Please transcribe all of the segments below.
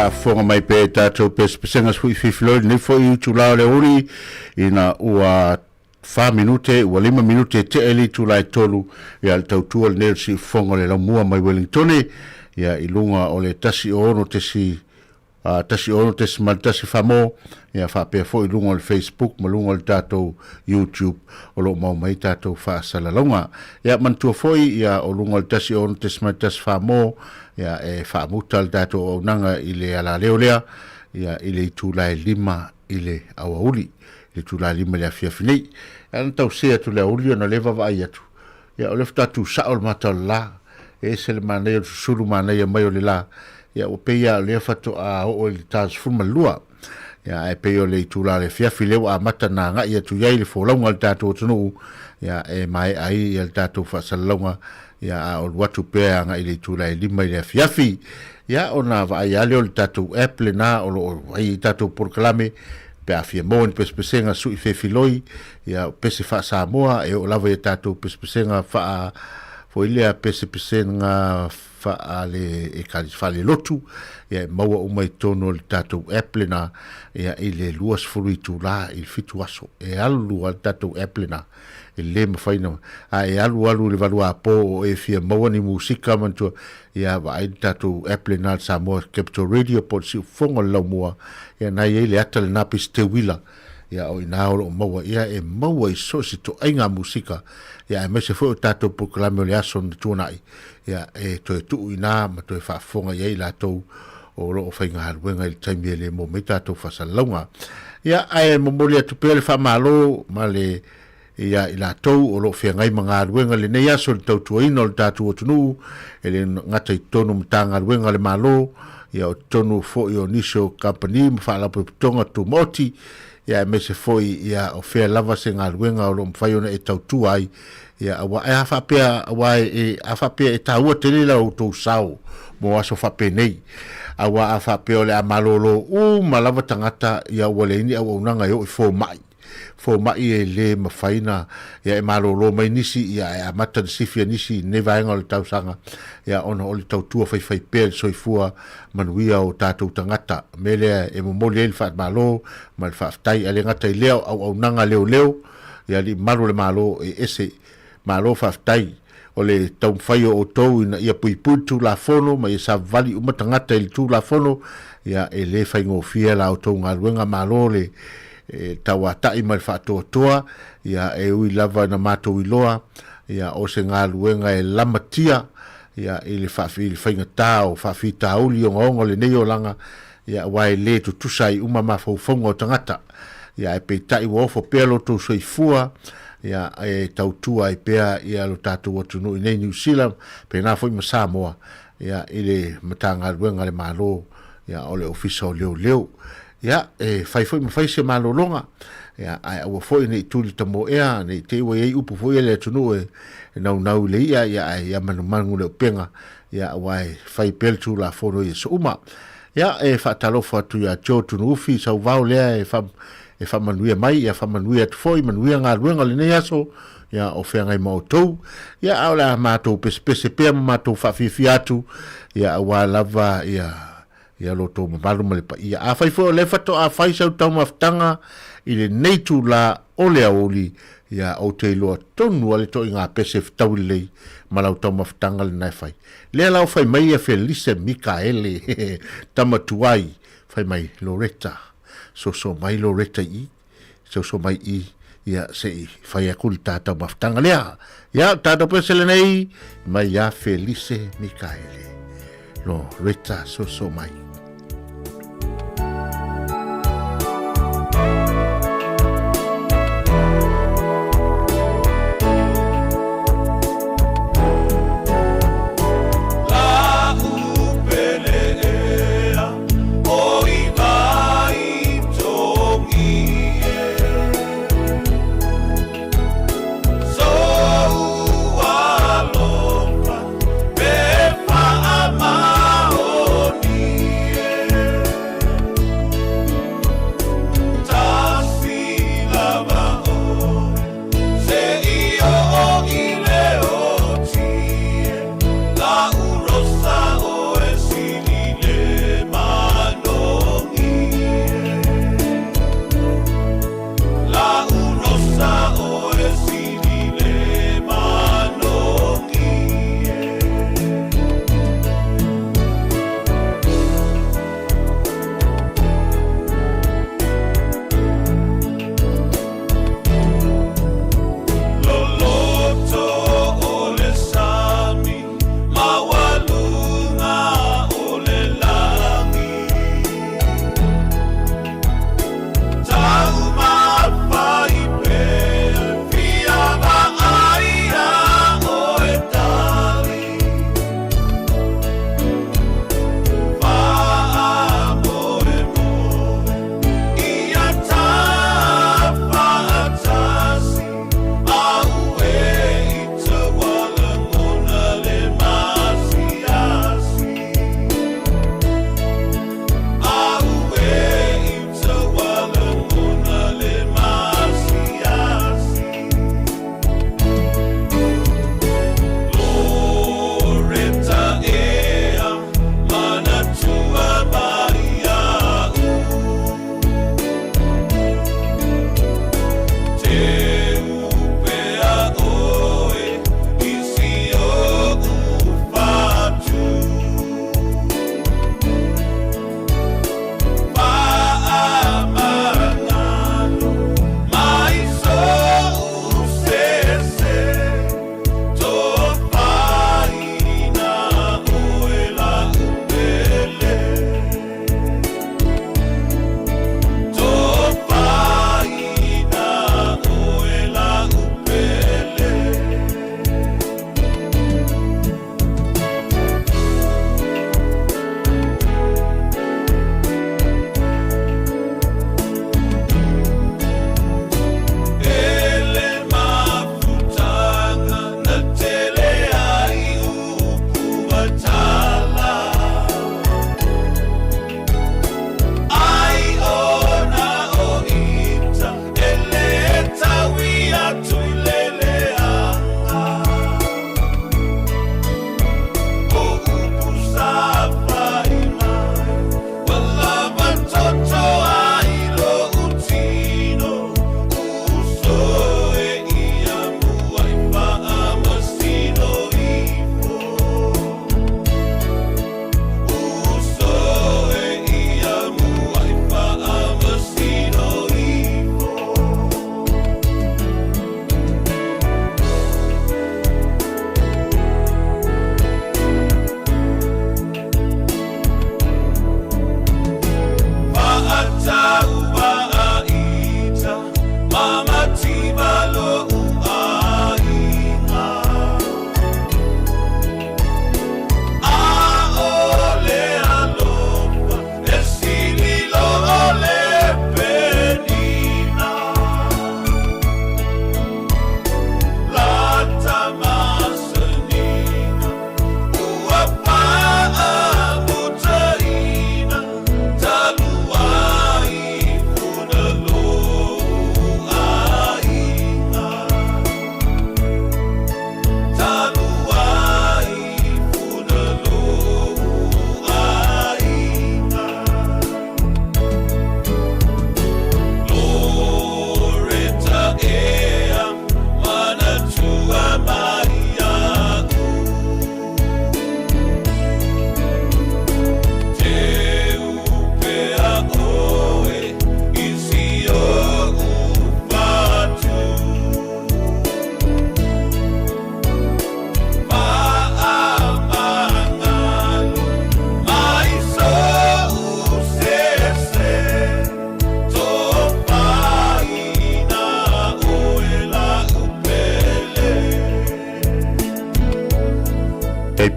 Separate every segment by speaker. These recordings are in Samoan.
Speaker 1: Faafofoga mai pea i tatou pesepesega sefui-fifiloi lenei foi itula o le aoauli ina ua fa minute ua lima minute tea i le itula e 3, ia le tautua lenei o le siufofoga o le laumua mai Wellingtone, ia i luga o le 106 106.1 Famo, ia faapea foi i luga o le Facebook ma luga o le tatou YouTube o lo o maua mai tatou faasalalauga. Ia manatua foi, ia o luga o le 106.1 Famo, ia e faamuta le tatou auaunaga i le alaleo lea, ia i le itula e 5 i le aoauli, i le itula e 5 i le afiafi nei. Ia na tau se atu le aoauli ona o lea e vaavaai atu, ia o lea faatoa tusao le mata o le la, e ese le manaia o le susulu manaia mai o le la, ia ua pei lava o lea faatoa oo i le ta 12. Ia ae pei o le itula o le afiafi lea ua amata ona agai atu i ai le folauga a le tatou atunuu, ia e maea ai ia le tatou faasalalauga, ia a o alu atu pea agai i le itula e 5 i le afiafi. Ia ona vaai lava lea o le tatou app lena o lo o ai tatou polokalame pe a fia maua ni pesepesega sui fefiloi, ia pese faa-Samoa e oo lava i a tatou pesepesega faa foi lea pesepesega faale ekalesia faalelotu, ia e maua uma i totonu o le tatou app lena, ia i le 20 itula i le 7 aso e alu lava le tatou app lena. E le mafai na a e alu alu i le valuapo o e fia maua ni musika manatua, ia vaai le tatou app lena le Samoa Capital Radio po o le Siufofoga o le Laumua, ia na i ai le ata lena pei se teuila, ia o i ina o lo o maua, ia e maua i so o se toaiga musika, ia aemaise foi o tatou polokalame o le aso na tuanai, ia e toe tuu i ina ma toe faafofoga i ai latou o lo o faigaluega i le taimi e le maua mai tatou faasalalauga. Ia, ae momoli atu pea le faamalo ma le ia i latou o lo o feagai ma galuega i lenei aso i le tautuaina o le tatou atunuu, e le gata i totonu o Matagaluega a le Malo, ia o totonu foi o nisi o kamupani ma faalapotopotoga tumaoti, ia aemaise foi ia o fea lava se galuega o lo o mafai ona e tautua ai, ia aua e a faapea aua e a faapea e taua tele la outou sao mo aso faapenei, aua a faapea o le a malolo uma lava tagata, ia ua leai ni auaunaga e oo i fomai. Fomai e le mafai na ia e malolo mai nisi, ia e amata na sifi a nisi i lenei vaega o le tausaga, ia ona o le tautua faifaipea i le soifua manuia o tatou tagata. O le mea lea e momoli ai le faamalo ma le faafetai, ae le gata i lea o auaunaga leoleo, ia alii malu o le Malo e ese. Malo faafetai. O le taumafai o outou ina ia puipui le Tulafono ma ia savavali uma tagata i le Tulafono, ia e le faigofie la outou galuega. Malo le tauatai ma le faatoatoa, ia e ui lava ina matou iloa, ia o se galuega e lamatia, ia i le faigata o faafitauli ogaoga o lenei olaga, ia aua e le tutusa ai uma mafaufauga o tagata, ia ae peitai ua ofo pea lo outou soifua, ia e tautua ai pea ia lo tatou atunuu i nei Niu Sila, pena foi ma Samoa, ia i le Matagaluega a le Malo, ia o le Ofisa o Leoleo. Ia e fai foi ma fai se malologa, ia ae aua foi ne i tuli tamoea, ne i te i ua i ai upu foi a le atunuu e naunau i le ia, ia ae ia manumanu le upega, ia aua e fai pea le Tulafono i aso uma. Ia, e faatalofa atu ia Joe Tunuufi, sauvao lea e, fa, e faamanuia mai, ia faamanuia atu foi, manuia galuega o lenei aso, ia o feagai ma outou. Ia, a o le a matou pesepese pea ma matou faafiafia atu, ia aua lava, ia, ia lo outou mamalu ma le paia. Afai foi o lea faatoa fai sau taumafataga i lenei itula o le aoauli, ia ou te iloa tonu a le toaiga pese fetaui lelei ma lau taumafataga lena e fai. Lea la o fai mai ia Felise Mikaele, tama tuai, fai mai Loretta, soso mai Loretta i i, soso mai i, ia se i fai aku le ta taumafataga lea. Ia, tatou pese lenei mai ia Felise Mikaele. Loretta, soso mai.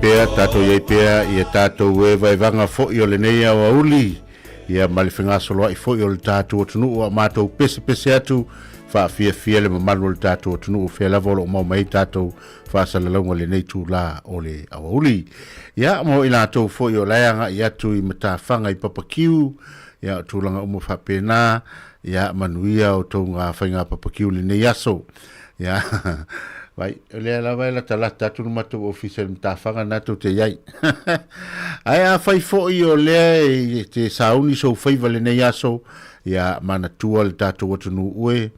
Speaker 1: pea, tatou i ai pea ia tatou e vaevaga foi o lenei aoauli, ia ma le fegasoloai foi o le tatou atunuu, a o matou pesepese atu faafiafia le mamalu o le tatou atunuu fea lava o lo o maua mai ai tatou faasalalauga i lenei itulā o le aoauli. Ia, mo i latou foi o la e agai atu i matafaga i Papakiu, ia o tulaga uma faapena, ia manuia outou faiga papakiu i lenei aso. Ia, vai, o lea lava e latalata atu le matou ofisa i le matafaga lena tou te i ai. Ae afai foi o lea e te sauni sou faiva i lenei aso, ia manatua le tatou atunuu e,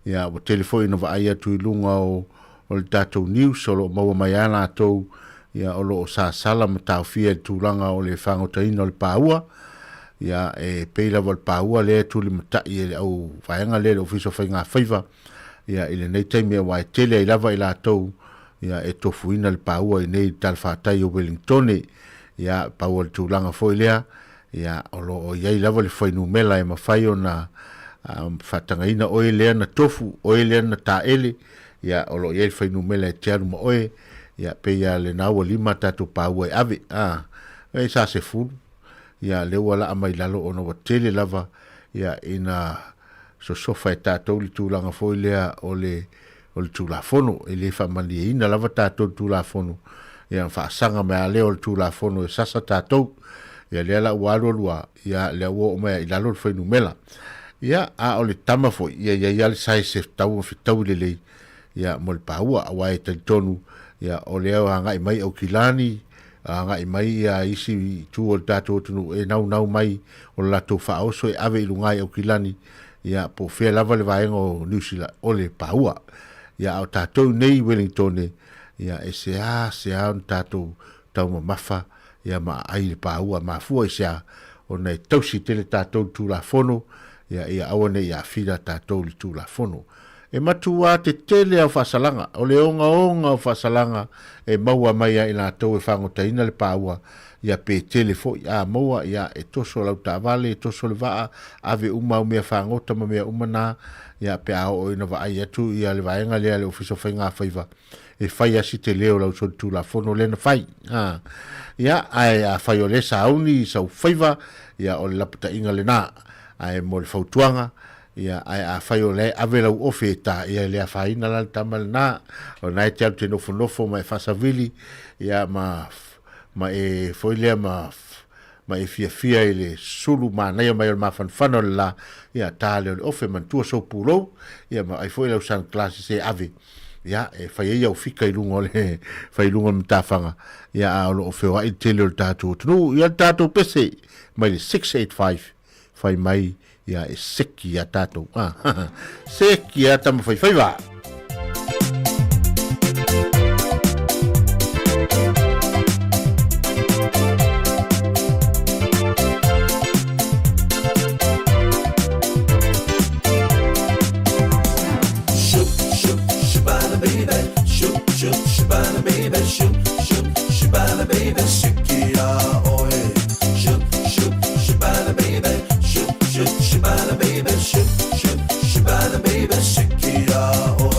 Speaker 1: ia ua tele foi ina vaai atu i luga o o le tatou news o lo o maua mai a latou ia o lo o sasala ma taofia i le tulaga o le fagotaina o le paua ia e pei lava o le paua lea e tulimatai e le au vaega lea le Ofisa o Faiga Faiva ia i lenei taimi aua e tele ai lava i latou ia e tofuina le paua i nei talafatai o Wellingtone ia pau o le tulaga foi lea ia o lo o i ai lava le fuainumera e mafai ona faatagaina oe lea na tofu oe lea na taele ia o lo o i ai le fuainumera e te alu ma oe ia pei lava lena ua lima tatou paua e ave a e sa 10 ia lea ua laa mai lalo ona ua tele lava ia ina sosofa e tatou le tulaga foi lea o le o le Tulafono. E le faamalieina lava tatou i le Tulafono, ia faasaga mai lava lea o le Tulafono e sasa tatou. Ia lea la ua alu alu lava, ia lea ua oo mai i lalo le fuainumera. Ia, a o le tama foi, ia i ai lava le size e tatau ona fetaui lelei, ia mo le paua, aua e talitonu, ia o lea e agai mai Aukilani, agai mai ia isi itu o le tatou atunuu e naunau mai o le latou faaoso e ave i luga i Aukilani, ia po o fea lava le vaega o Niu Sila o le paua. Ia a o tatou nei i Wellingtone, ia e seā seā ona tatou taumamafa ia ma aai le paua. Mafua i seā? Ona e tausi tele tatou i le Tulafono, ia ia aua ne i aafia tatou i le Tulafono. E matua tetele au faasalaga, o le ogaoga o faasalaga e maua mai ia i latou e fagotaina le paua, ia pe tele foi. A maua, ia e toso lau taavale, e toso le vaa, ave uma au mea fagota ma mea uma na, ia pe a oo ina vaai atu ia le vaega lea a le Ofisa o Faiga Faiva, e fai lava si tele o lau solitulafono lea na fai. A, ia, ae afai o lea e sauni i sau faiva, ia o le lapataiga lena. Ae mo le fautuaga, Ia, ae afai o la e ave lau ofe e ta, ia e le afaina la le tama lena. O lena e te alu te nofonofo ma e faasavili, ia, ma, ma e foi lea ma, ma e fiafia i le sulu manaia mai o le mafanafana o le la, ia, ta lea o le ofe, manatua sou pulou, ia, ma ai foi lau sunglasses e ave, ia, e fai ai au fika i luga o le, fai i luga o le matafaga, ia, a o lo o feoai le tele o le tatou atunuu. Ia, le tatou pese mai le 685 Fai mai ia e seki ia tatou. Ah, seki ia tama fai faiva.
Speaker 2: Shoop, shoop, shabana baby. Shoop, shoop, shabana baby. Shoop, shoop, shabana baby. Shiki ya oe. Shoop, shoop, shabana baby. Shoop, shoop, shabana baby. Shoop, shoop, shabana baby. Shiki ya oe.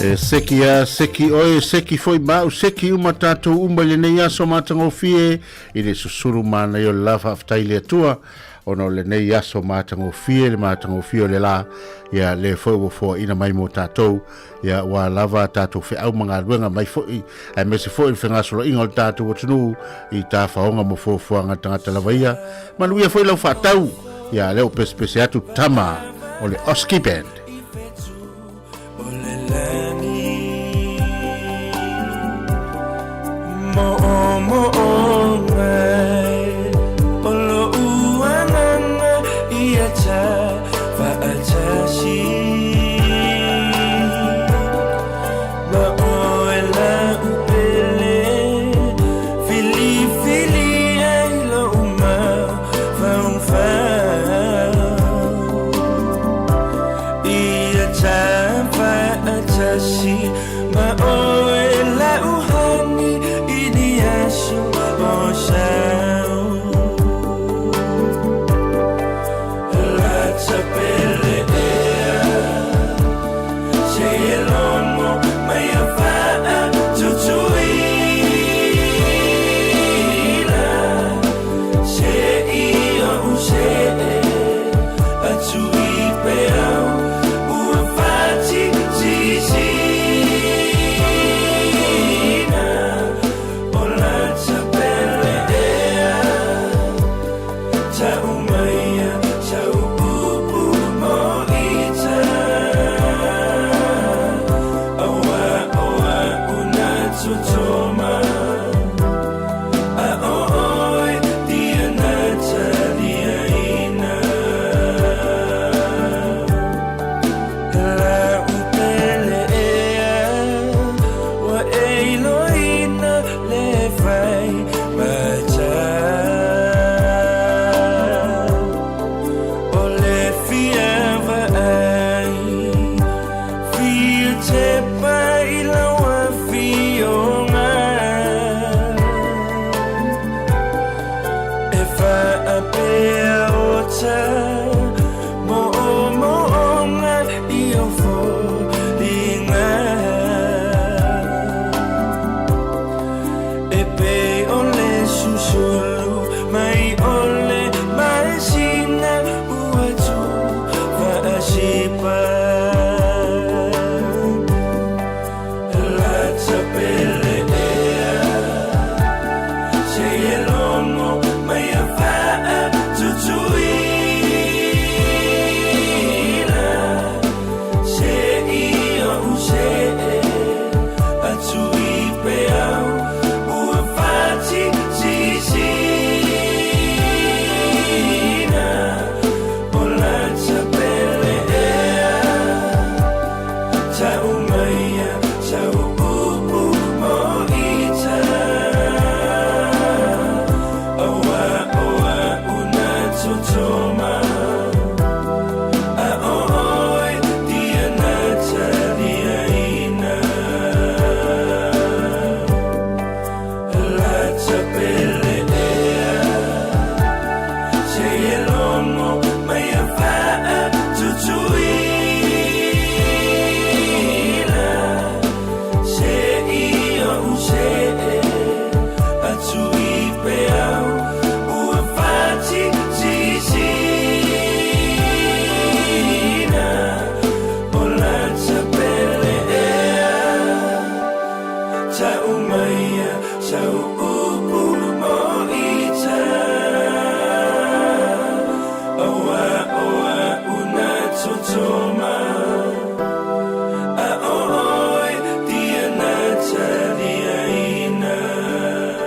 Speaker 1: E seki a, seki oe, seki foi ma au, seki uma tātou uma i lenei aso matagofie i le susuru mānaia o le la faafetai i le Atua ona o lenei aso matagofie le matagofie o le la ia le foi ua foaina mai mo tātou ia ua lava tātou feau ma galuega mai foi aemaise foi le fegasoloaiga o le tātou atunuu i tafaoga ma fuafuaga a tagata lava ia manuia foi lau faatau ia lea ua pesepese atu tama o le Oski Band.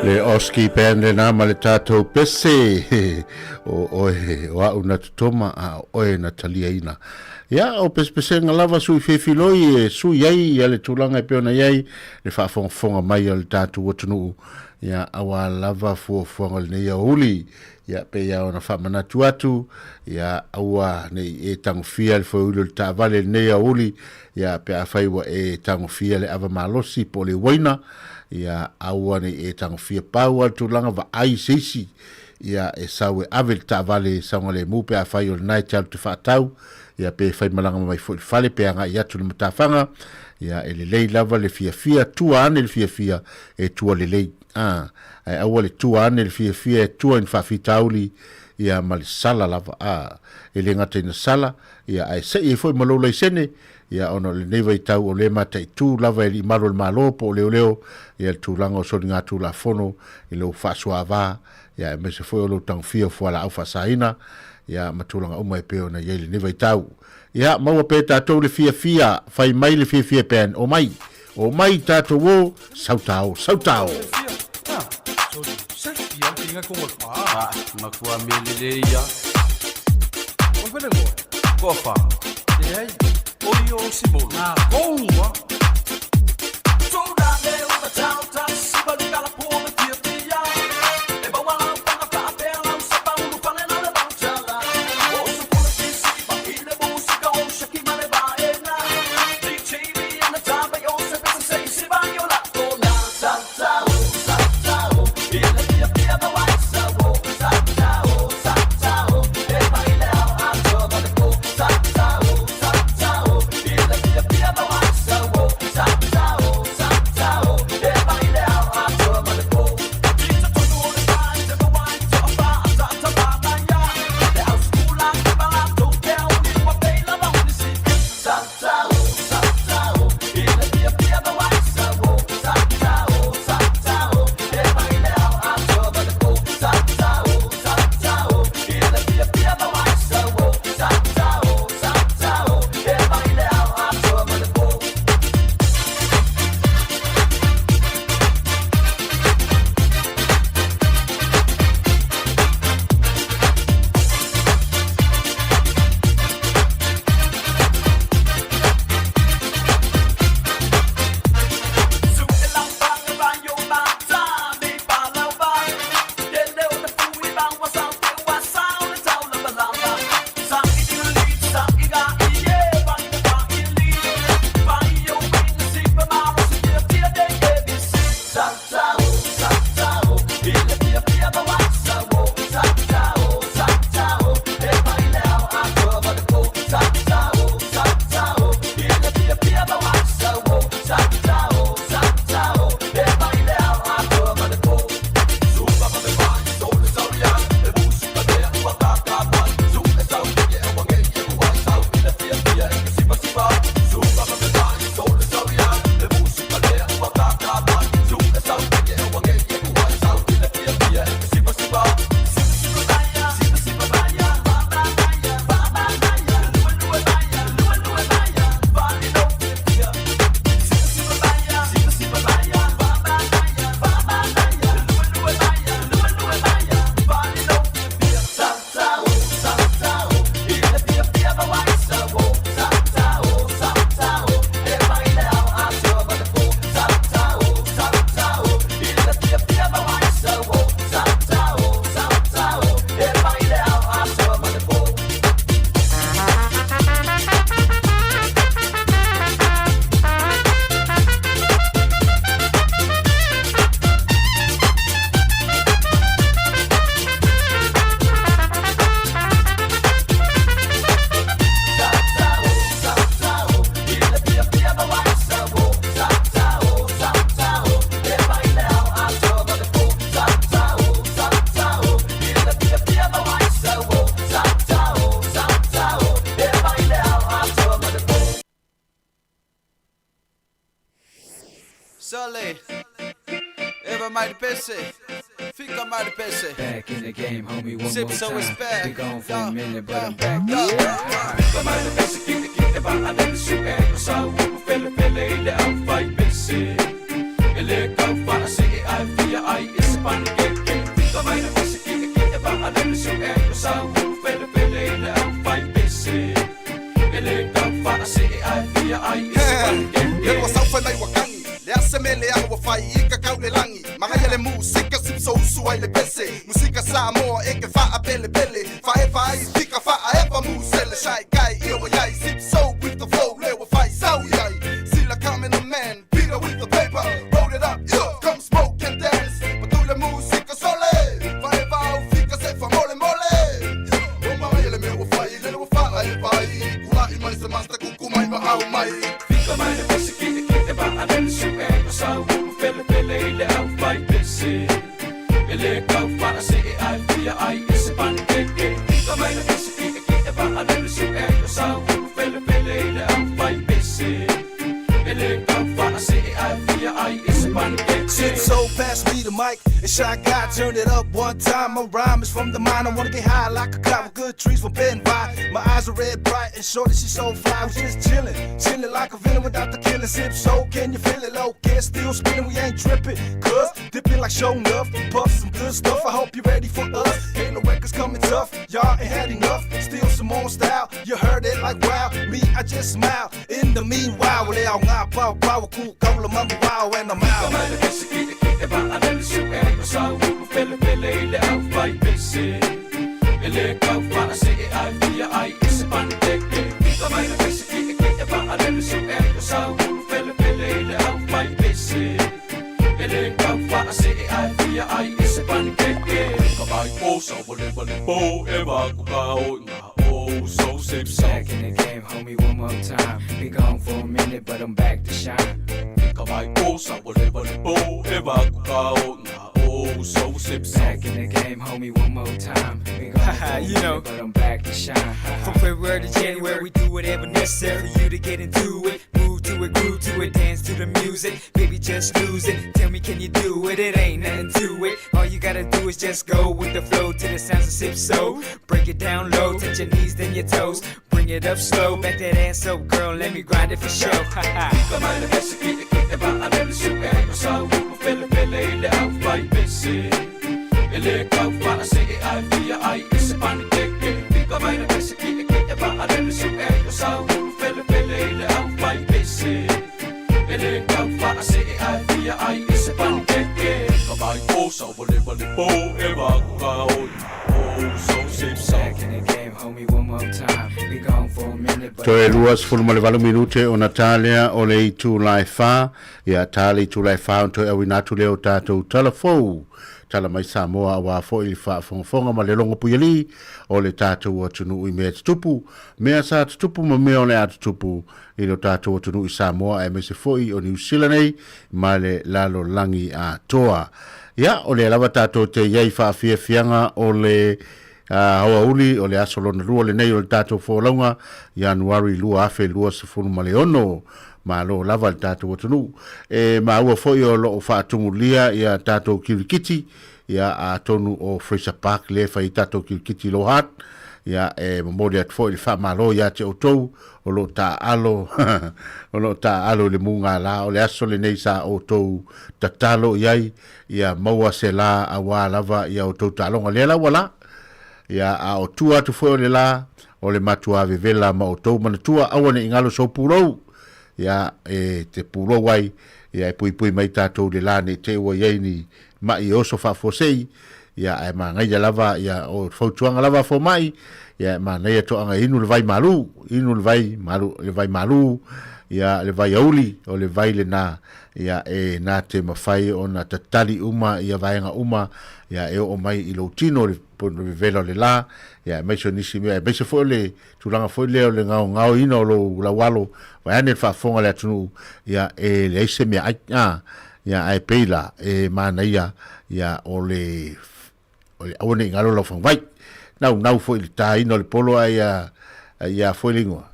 Speaker 1: Le Oski Band lena ma le tatou pese o oe o au na totoma a o oe na taliaina. Ia, o pesepesenga lava sui fefiloi e sui ai ia le tulaga e pei ona i ai le faafogafoga mai a le tatou atunuu. Ia, auā lava fuafuaga o lenei aoauli. Ia, pei lava ona faamanatu atu, ia, aua ne i e tagofia le foeuli o le taavale i lenei aoauli, ia, pe afai ua e tagofia le ava malosi po o le uaina, ia, aua ne i e tagofia. Pau lava le tulaga vaai i se isi, ia, e sau e ave le taavale saogalemu pe afai o lena e te alu te faatau, ia, pe faimalaga mai foi i le fale pe agai atu i le matafaga, ia, e lelei lava le fiafia, tua ane le fiafia e tua lelei, a, ae aua le tua ane le fiafia e tua i ni faafitauli, ia, ma le sala lava, a, e le gata ina sala, ia, ae sei ai foi ma lou laisene, ia, ona o lenei vaitau o lea e mataitu lava e alii malu o le Malo po o leoleo, ia, le tulaga o soligatulafono i lou faasuava, ia, aemaise foi o lou tagofia o fualaau faasaina, ia, ma tulaga uma e pei ona i ai lenei vaitau. Ia, maua pea e tatou le fiafia, fai mai le fiafia band, omai, omai tatou o, sautao, sautao.
Speaker 2: Sip so usu ai le pese Musika Samoa e ke faapelepele Faefa ai fika faaefa musele Shy guy ia wa iai Sip so with the flow le wa fai sau iai Sila come in the man Peter with the paper Roll it up yeah Come smoke and dance Patu le musika sole Faefa au fika se fa mole mole O mai le mea ua fai lele ua faaefa ai Kula'i mai se master kuku mai ma au mai Fika mai le pese ki'eki'e vaalele su'e o sau ulu felefele i le au fai pese E lē kau faasee ae fia ai i se panekeke Fika mai le pese ki'eki'e vaalele su'e o sau ulu felefele i le au fai pese E lē kau faasee ae fia ai i se panekeke Shit so pass me the mic and Shy Guy turn it up one time. My rhyme is from the mind. I wanna get high like a cloud with good trees from Ben by. My eyes are red bright and shorty, she so fly. We just chillin', chillin' like a villain without the killing. Sip so can you feel it? Low, get still spinning, we ain't tripping. Cuz dipping like show enough, puff some good stuff. I hope you're ready for us. Halo records coming tough, y'all ain't had enough. Still some more style, you heard it like wow. Me, I just smile. In the meanwhile, well, they all got power, power, cool, call them up, wow, and I'm out.
Speaker 3: Back in the game, homie, one more time. Be gone for a minute, but I'm back to shine. Back in the game, homie, one more time. Be gone for a
Speaker 4: You
Speaker 3: minute,
Speaker 4: know.
Speaker 3: but I'm back to shine.
Speaker 4: From February to January, we do whatever necessary for you to get into it. Move to it, groove to it, dance to the music. Baby, just lose it. Tell me, can you do it? It ain't nothing to it. All you gotta do is just go with the flow to the sounds of sip so. Break it down low, touch your knees, then your toes. Bring it up slow, back that ass up, girl. Let me grind it for show.
Speaker 3: Back in the game, homie, one more time. Be gone for a minute, but
Speaker 1: Toe 28 minute ona tā lea o le itula e 4. Ia tā le itula e 4 ona toe auina atu lea o tātou tala fou. Tala mai Samoa auā foi le faafogafoga ma le logo puialii o le tātou atunuu i mea tutupu, mea sa tutupu ma mea o le a tutupu i lo tātou atunuu i Samoa aemaise foi o Niu Sila nei ma le lalolagi atoa. Ia, o lea lava tātou te i ai faafiafiaga o le aoauli o le aso lona lua lenei o le tātou folauga, Ianuari 2026. Malo lava le tātou atunuu. E maua foi o loo faatumulia ia tātou kirikiti, ia atonu o Fraser Park lea e fai ai tātou kirikiti Low Heart. Ia e momoli atu foi le faamalo ia te outou o loo taaalo o loo taaalo i le mugala o le aso lenei sa outou tatalo i ai ia maua se la auā lava ia outou taaloga lea la ua la. Ia a o tua atu foi o le la o le matuā vevela ma outou manatua aua ne i galo sou pulou ia e te pulou ai ia e puipui mai tatou i le la nei te ua i ai ni ma'i e oso faafuasei ia ae manaia lava ia o fautuaga lava a fomai ia e manaia toaga e inu le vai malu inu le vai malu le vai malu ia le vai auli o le vai lena ia e na te mafai ona tatali uma ia vaega uma ia e oo mai i lou tino le vevela o le la ia aemaise o nisi mea aemaise foi o le tulaga foi lea o le gaogaoina o lou laualo vaeane le faafofoga a le atunuu ia e leai se mea ai a ia ae pei la e manaia ia o le o le aua ne i galo lau faguvai naunau foi i le taina o le polo ae ia ia foi le igoa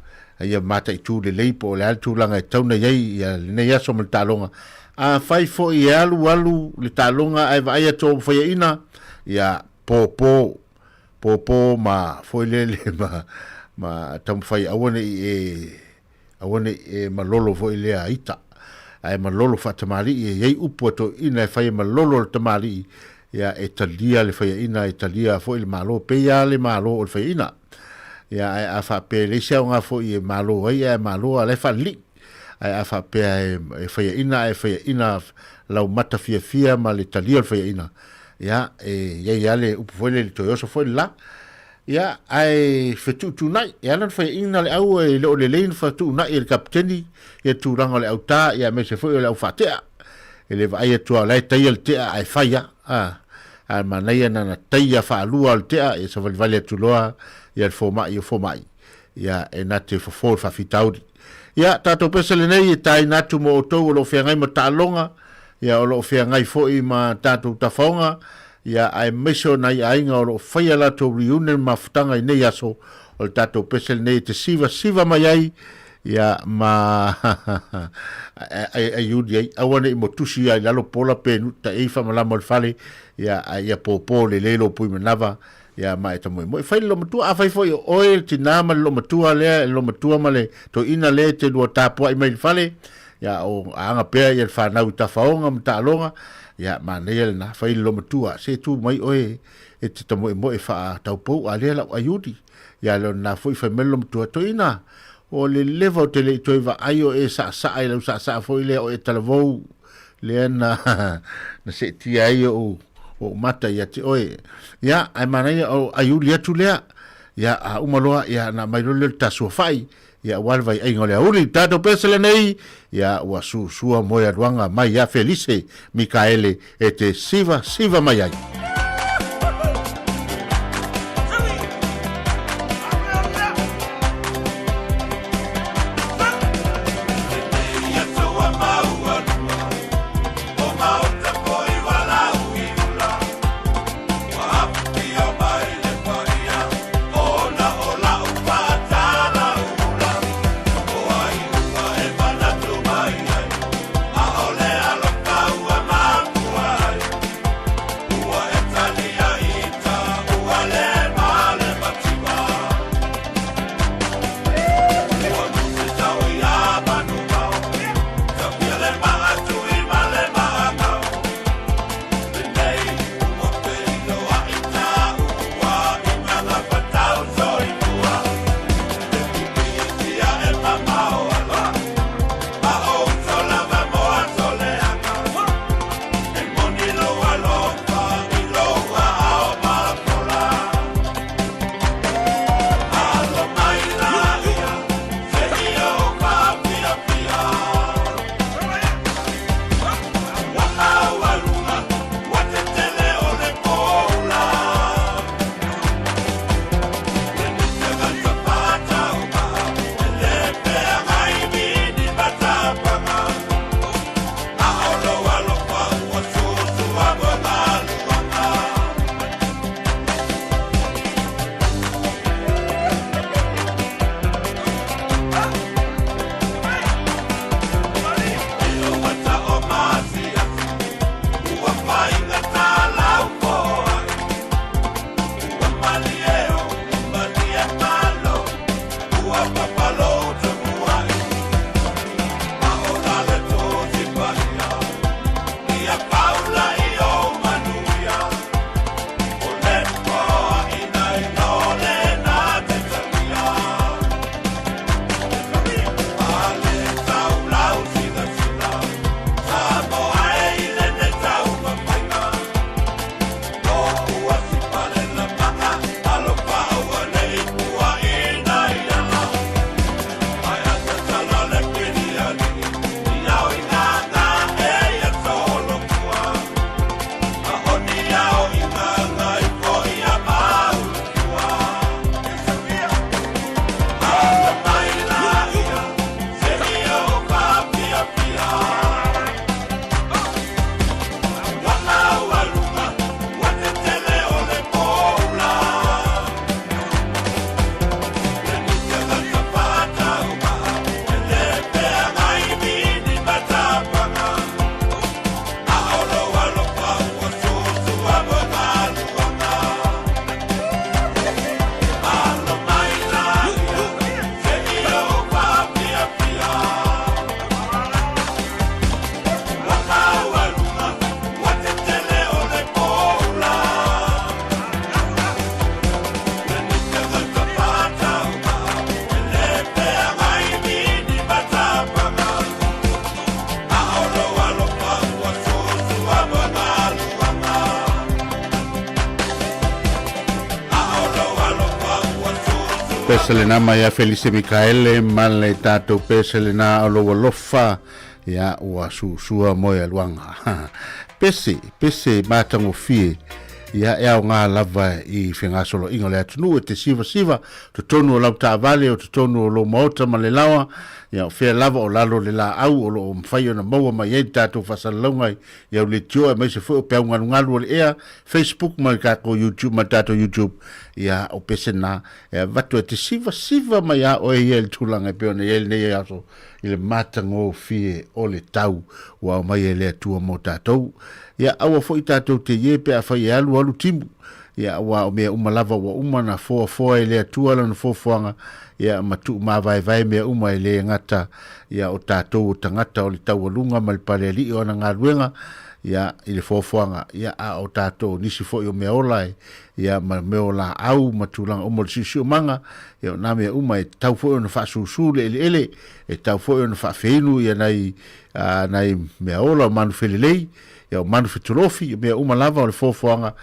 Speaker 1: ia mataitu lelei po o le a le tulaga e tatau ona i ai ia lenei aso ma le taaloga. Afai foi e alu alu le taaloga ae vaai atu o faiaina, ia pōpō, pōpō ma foi lele ma, ma taumafai aua ne i e, aua ne i e malolo foi lea ita. Ae malolo faatamalii e i ai upu a toeaiina e fai e malolo le tamalii, ia e talia le faiaina, e talia foi le Malo, pei lava le Malo o le faiaina. Ia, ae a faapea e leai se aoga foi e malo ai, ae malo a la e faalelii. Ae a faapea e faiaina ae faiaina lau mata fiafia ma le talia o le faiaina, Ia, e i ai lava le upu foi lea i le toe oso foi le la. Ia, ae fetuutuunai, e ala ona faiaina le au e le o lelei ona fetuunai e le kapiteni ia tulaga o le autā, ia aemaise foi o le au faatea. E le vaai atu lava o la e taia le tea ae fai lava. A, ae manaia na ona taia faalua o le tea, ia savalivali atu loa ia le fomai o fomai, ia e na te fofo le faafitauli. Ia, tatou pese lenei e tāina atu mo outou o lo o feagai ma taaloga, ia o lo o feagai foi ma tatou tafaoga, ia aemaise o nai aiga o lo o faia latou reunion ma mafutaga i nei aso, o le tatou pese lenei e te sivasiva mai ai, ia ma aiuli ai, aua ne i motusi ia i lalo pola pe taei faamalama o le fale, ia a ia pōpō lelei lou pui manava, ia ma e tamoemoe. Fai le loomatua, afai foi o oe le tinā ma le loomatua lea, le loomatua ma le toeaina lea e te lua tapuai mai i le fale, ia o aga pea ia le fanau i tafaoga ma taaloga, ia manaia lena, fai le loomatua, se tu mai oe e te tamoemoe faataupou, a lea lau aiuli. Ia le ona foi fai mai le loomatua, toeaina, o le leva o te le i toe vaai o e saasaa i lau saasaa foi lea o e talavou, lea na na seetia ai ou ou mata ia te oe. Ia, ae manaia o aiuli atu lea. Ia, a uma loa, ia, na aumai loa lea o le tasuafai, ia, aua le vaiaiga o le auli. Tatou pese lenei, ia, ua susua moealuaga mai ia Felise Mikaele e te siva siva mai ai. Pese lena mai ia Felise Mikaele ma le tatou pese lena o lou alofa ia ua susua moe aluaga. Pese, pese matagofie ia e aoga lava i fegasoloaiga o le atunuu e te sivasiva totonu o lau taavale o totonu o lou maota ma le laoa ia o fea lava o lalo le laau o lo o mafai ona maua mai ai le tatou faasalalauga i au leitio aemaise foi o peau galugalu o le ea Facebook ma le tatou YouTube ma le tatou YouTube ia o pese na e avatu e te sivasiva mai a oe ia i le tulaga e pei ona i ai lenei aso i le matagofie o le tau ua aumai e le Atua mo tatou. Ia aua foi tatou te ie pe afai e alu alu timu. Ia aua o mea uma lava ua uma na foafoa e le Atua lana foafoaga, ia ma tuumavaevae mea uma e le gata ia o tatou o tagata o le taualuga ma le palealii o ana galuega, ia i le foafoaga, ia a o tatou o nisi foi o mea ola e ia ma mea o laau ma tulaga uma o le siosiomaga, ia o nā mea uma e tatau foi ona faasusū le eleele, e tatau foi ona faafeinu ia nai, a, nai mea ola o manu felelei, ia o manu fetolofi, mea uma lava o le foafoaga,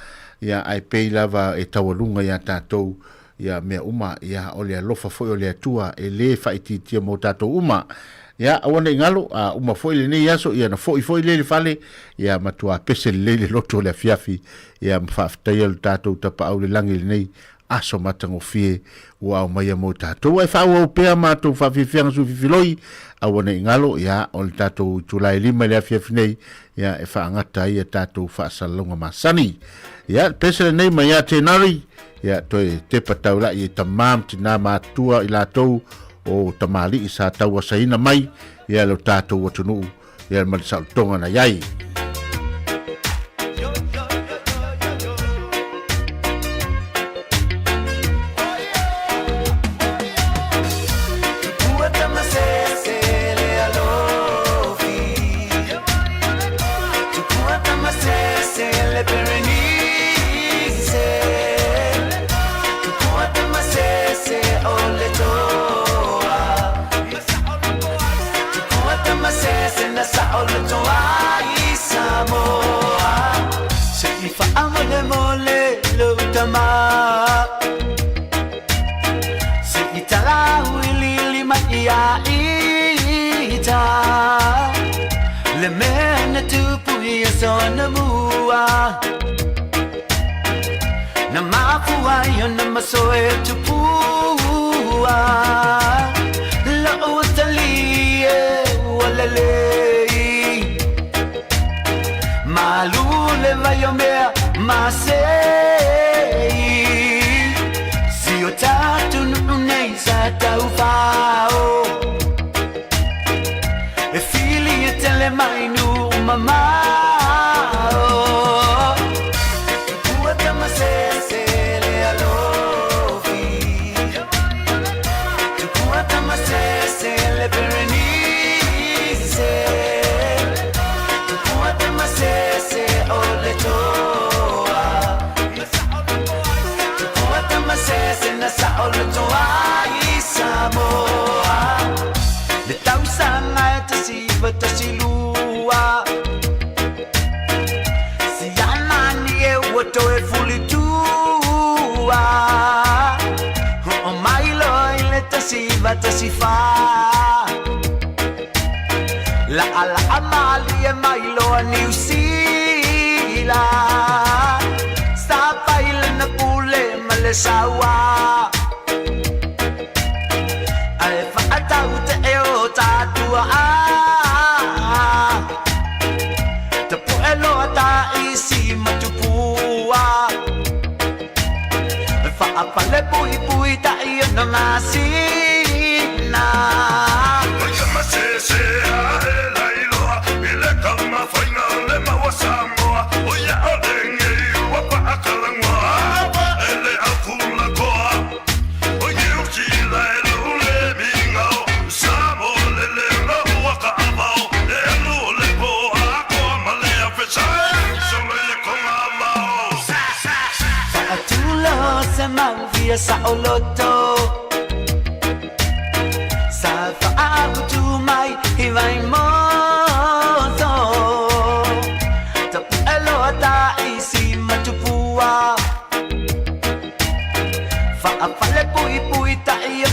Speaker 1: ia ae pei lava e taualuga iā tatou ia mea uma, ia o le alofa foi o le Atua e lē faaitiitia mo tatou uma. Ia aua ne i galo, a uma foi lenei aso, ia na foi foi lea i le fale, ia matuā pese lelei le loto o le afiafi, ia ma faafetaia lo tatou Tapaau i le lagi i lenei aso matagofie ua aumaia mo tatou. Ae faaauau pea matou faafiafiaga sui fifiloi, aua ne i galo, ia o le tatou itula e 5 i le afiafi nei, ia e faagata ai a tatou faasalalauga masani. Ia, pese lenei mai ia Tenari, ia toe tepa taulai e tamā ma tinā matutua i latou o tamalii sa tauasaina mai ia lo tatou atunuu ia ma le saolotoga na i ai.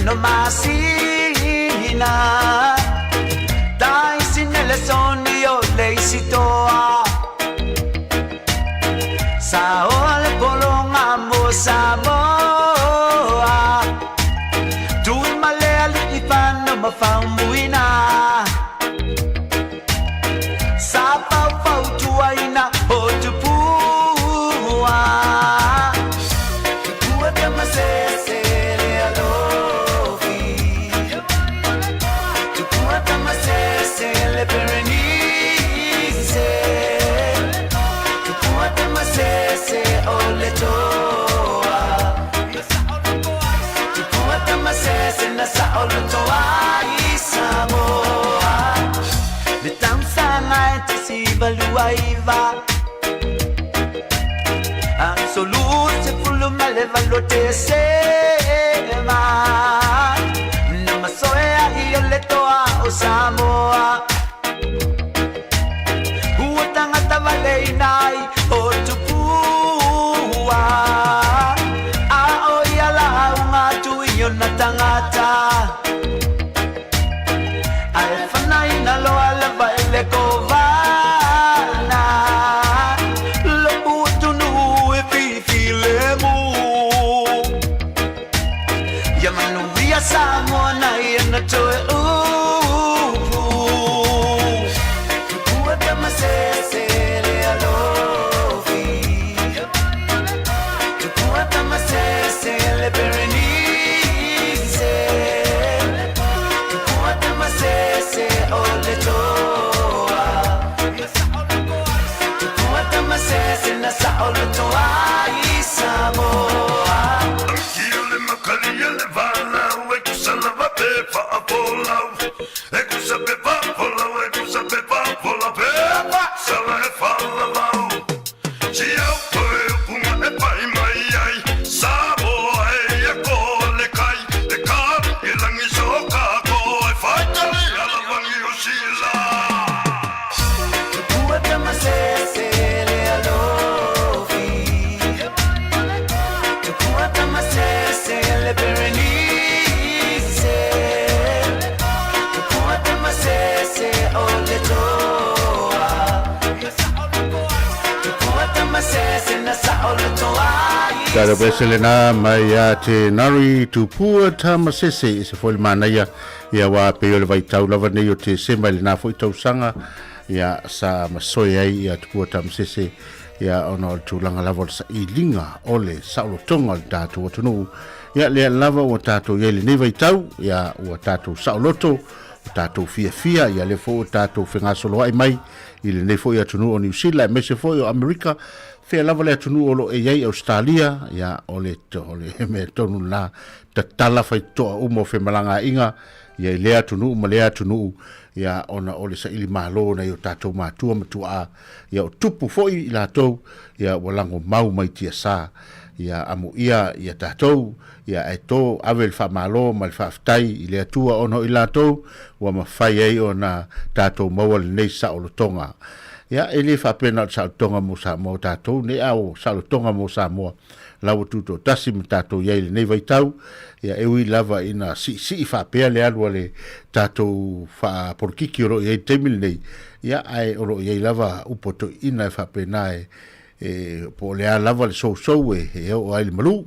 Speaker 5: eno masina Taisi nele soni o le isi toa Sa o le polonga mo Samoa Tui male ali i whana ma whaumuina Sa pau pau tuaina o tupua Tupua tamasese le alofi Tupua tamasese le Berenice Tupua tamasese o le toa Tupua tamasese na sa o le toa i Samoa Le tausaga e tasi valua iva Absolu sefulu ma le valo Tesema Na masoe ai o le toa o Samoa Ua tangata valeina ai o tupua A o ia la unga tui o na tangata Ae fanaina loa lava e le kovana Lo'u atunuu e fifilemu Ia manuia Samoa nai ana toe upu Tupua tamasese le alofi Tupua tamasese le Berenice Tupua tamasese o le toa Tupua tamasese na sa o le toa i Samoa
Speaker 6: Ile makali le vala e kusala va pe fa folau e kusa pe fa folau e kusa pe fa fola pe fa sala e fa la lau Si au koe upunga e pai mai ai Samoa e ia ko le kai Le ka i langi so ka ko e whaitale ala wangi o sila
Speaker 5: Tupua tamasese le alofi Tupua tamasese le Berenice Tupua tamasese o le toa Tupua tamasese na sa o le toa i
Speaker 1: Talo pese lena mai ia te Nari Tupua Tamasese i se foi le manaia ia wā pe o le vaitau lava nei o Tesema i lena foi tausaga ia sa masoe ai ia Tupua Tamasese ia ona o le tulaga lava o le sailiga o le saolotoga o le tatou atunuu ia lea lava ua tatou i ai lenei vaitau ia ua tatou saoloto ua tatou fiafia ia lea foi ua tatou fegasoloai mai i lenei foi atunuu o Niu Sila aemaise foi o Amerika fea lava le atunuu o lo o e i ai Ausetalia ia o le o le mea tonu lena tatala faitotoa uma o femalagaaiga ia i lea atunuu ma lea atunuu ia ona o le saili malo nai o tatou matua ma tuaa ia o tupu foi i latou ia ua lago mau mai tiasa ia amuia ia tatou ia ae to ave le faamalo ma le faafetai i le Atua ona o i latou ua mafai ai ona tatou maua lenei saolotoga. Ia e le faapea na o le saolotoga mo Samoa o tatou nei, a o saolotoga mo Samoa la ua tutoatasi ma tatou i ai i lenei vaitau. Ia e ui lava ina siisii faapea le alu a le tatou faapolokiki o lo o i ai i le taimi lenei, ia ae o lo o i ai lava upu a toeaiina e faapena e e po o le a lava le sousou e, e oo ai le malu,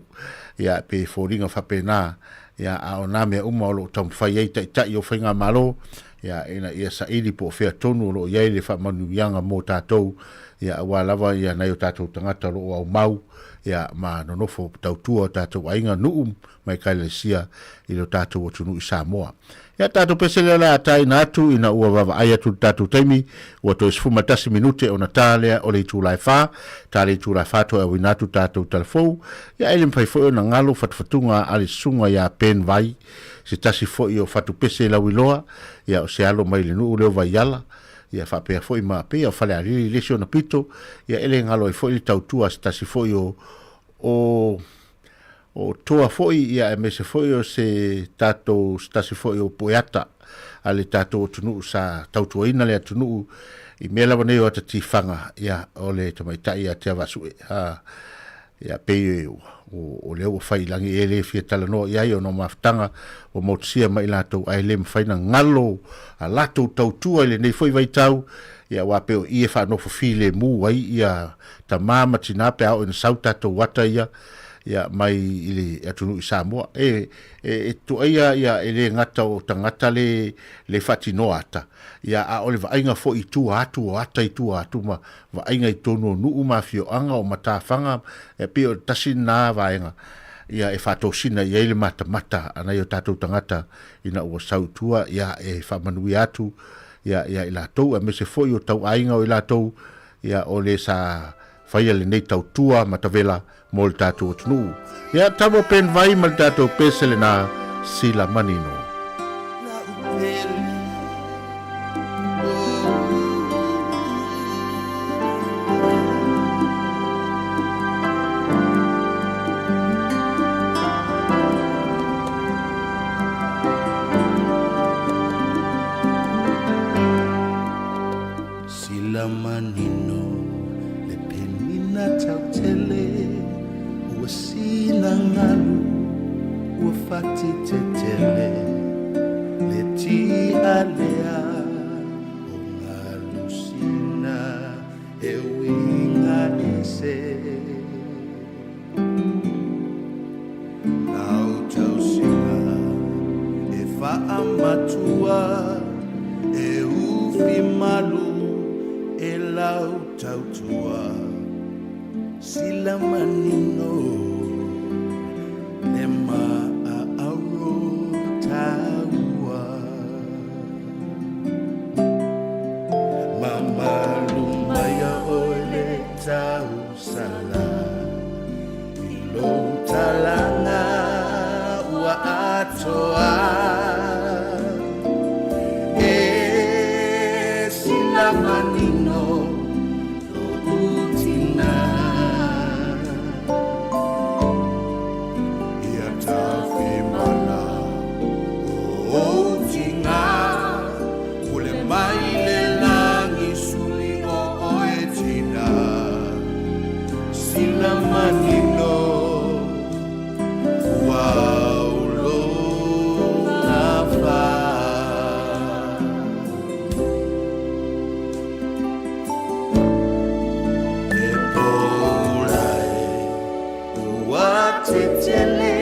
Speaker 1: ia pe foliga faapena, ia a o nā mea uma o lo o taumafai ai taitai o faigamalo, ia ina ia saili po o fea tonu o lo o i ai le faamanuiaga mo tatou, ia aua lava ia nai o tatou tagata o lo o aumau, ia ma nonofo tautua o tatou aiga, nuu ma ekalesia i lo tatou atunuu i Samoa. Ia tatou pese lea o le a taina atu ina ua vaavaai atu i le tatou taimi, ua toe 11 minute ona ta lea o le itula e fa, ta le itula e fa toe auina atu tatou talafou, ia e le mafai foi ona galo fatufatuga a le susuga ia Ben Vai, se tasi foi o fatupese lauiloa, ia o se alo mai le nuu lea o Vaiala, ia faapea foi ma pei o Falealili i le isi ona pito, ia e le galo ai foi le tautua a se tasi foi o o O toa foi ia aemaise foi o se tatou se tasi foi o pueata a le tatou atunuu sa tautuaina le atunuu i mea lava nei o ata tifaga ia o le tamaitai ia Teavasue. Ha. Ia pei o lea ua fai i lagi e le fia talanoa i ai ona o mafutaga ua motusia mai i latou ae le mafai na galo a latou tautua i lenei foi vaitau, ia aua pei o i e faanofo filemu ai ia tama ma tina pe a oo ina sau tatou ata ia ia mai i le atunuu i Samoa. E e tuaia ia e le gata o tagata le le faatinoa ata, ia a o le vaaiga foi i tua atu o ata i tua atu ma vaaiga i totonu o nuu ma afioaga o matafaga, e pei o le tasi lena vaega ia e faatosina i ai le matamata a nai o tatou tagata ina ua sau i tua, ia e faamanuia atu ia ia i latou aemaise foi o tauaiga o i latou ia o le sa faia lenei tautua matavela mo le tatou atunuu. Ia tamo pen vai ma le tatou pese lena sila manino.
Speaker 7: Sila manino le penina tautele ua sina galu ua fati tetele le tia lea o galu sina e uiga ese. Lau tausiga e faamatua e ufi malu e lau tautua sila manino le maaauro taua. Mamalu maia oe le tausala I lou talaga ua atoa E sila manino lou tina Ia tafimana o ou tiga Pule mai le lagi suli o oe tina Sila manino ua aulo gafa. E poulae ua tetele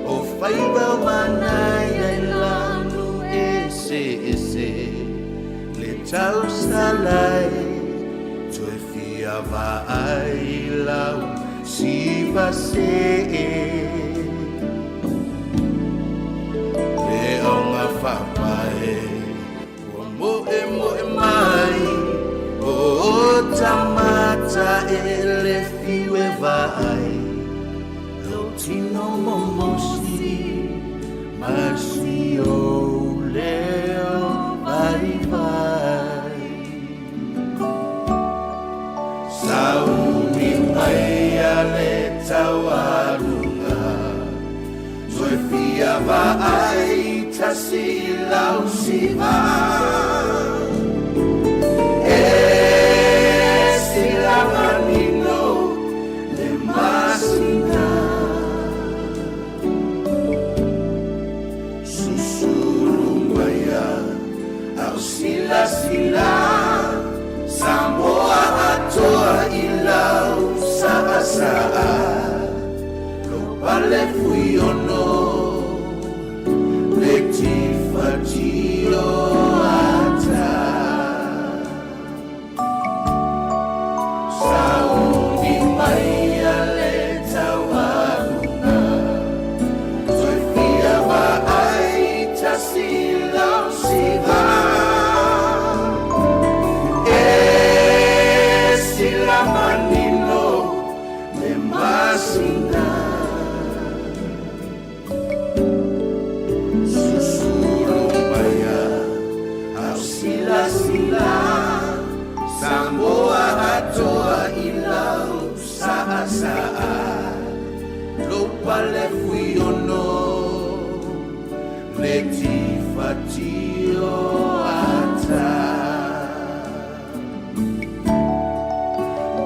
Speaker 7: o faiva manaia i lanu eseese le tausalai Toe fia vaai lau siva see. Le aoga faapae ua moemoe mai o tamata e le fiu e vaai lou tino momosi ma si ou leo vaivai. Sauni mai a le taualuga Toe fia vaai tasi lau siva E sila manino le masina Susulu maia Ao silasila Samoa atoa i lau saasaa Lou pale fuiono Le tifatio ata Sauni maia le taualuga Toe fia vaai tasi lau siva E sila manino le masina Susulu maia au silasila Samoa atoa i lau saasaa Lou pale fuiono le tifatio ata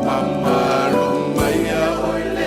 Speaker 7: Mamalu maia oe le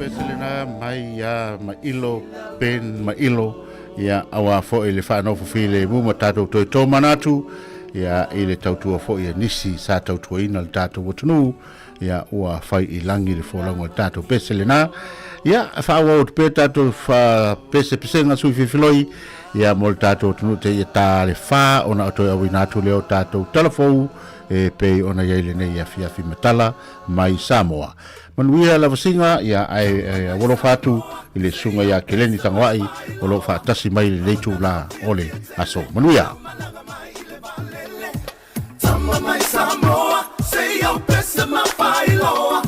Speaker 1: pese lena mai ia Mailo Ben Mailo ia auā foi le faanofo filemu ma tatou toe tomanatu ia i le tautua foi a nisi sa tautuaina le tatou atunuu ia ua fai i lagi le folauga o le tatou pese lena. Ia faaauau atu pea tatou pesepesega sui filifiloi ia mo le tatou atunuu te ia ta le fa ona o toe auina atu lea o tatou talafou e pei ona iai lenei afiafi matala mai Samoa. Manuia lavasiga ia ae aualofa atu i le susuga ia Keleni Tagoai o lo o faatasi mai i lenei itula o le aso. Manuia!
Speaker 7: Tama mai Samoa, se i au pese ma failoa.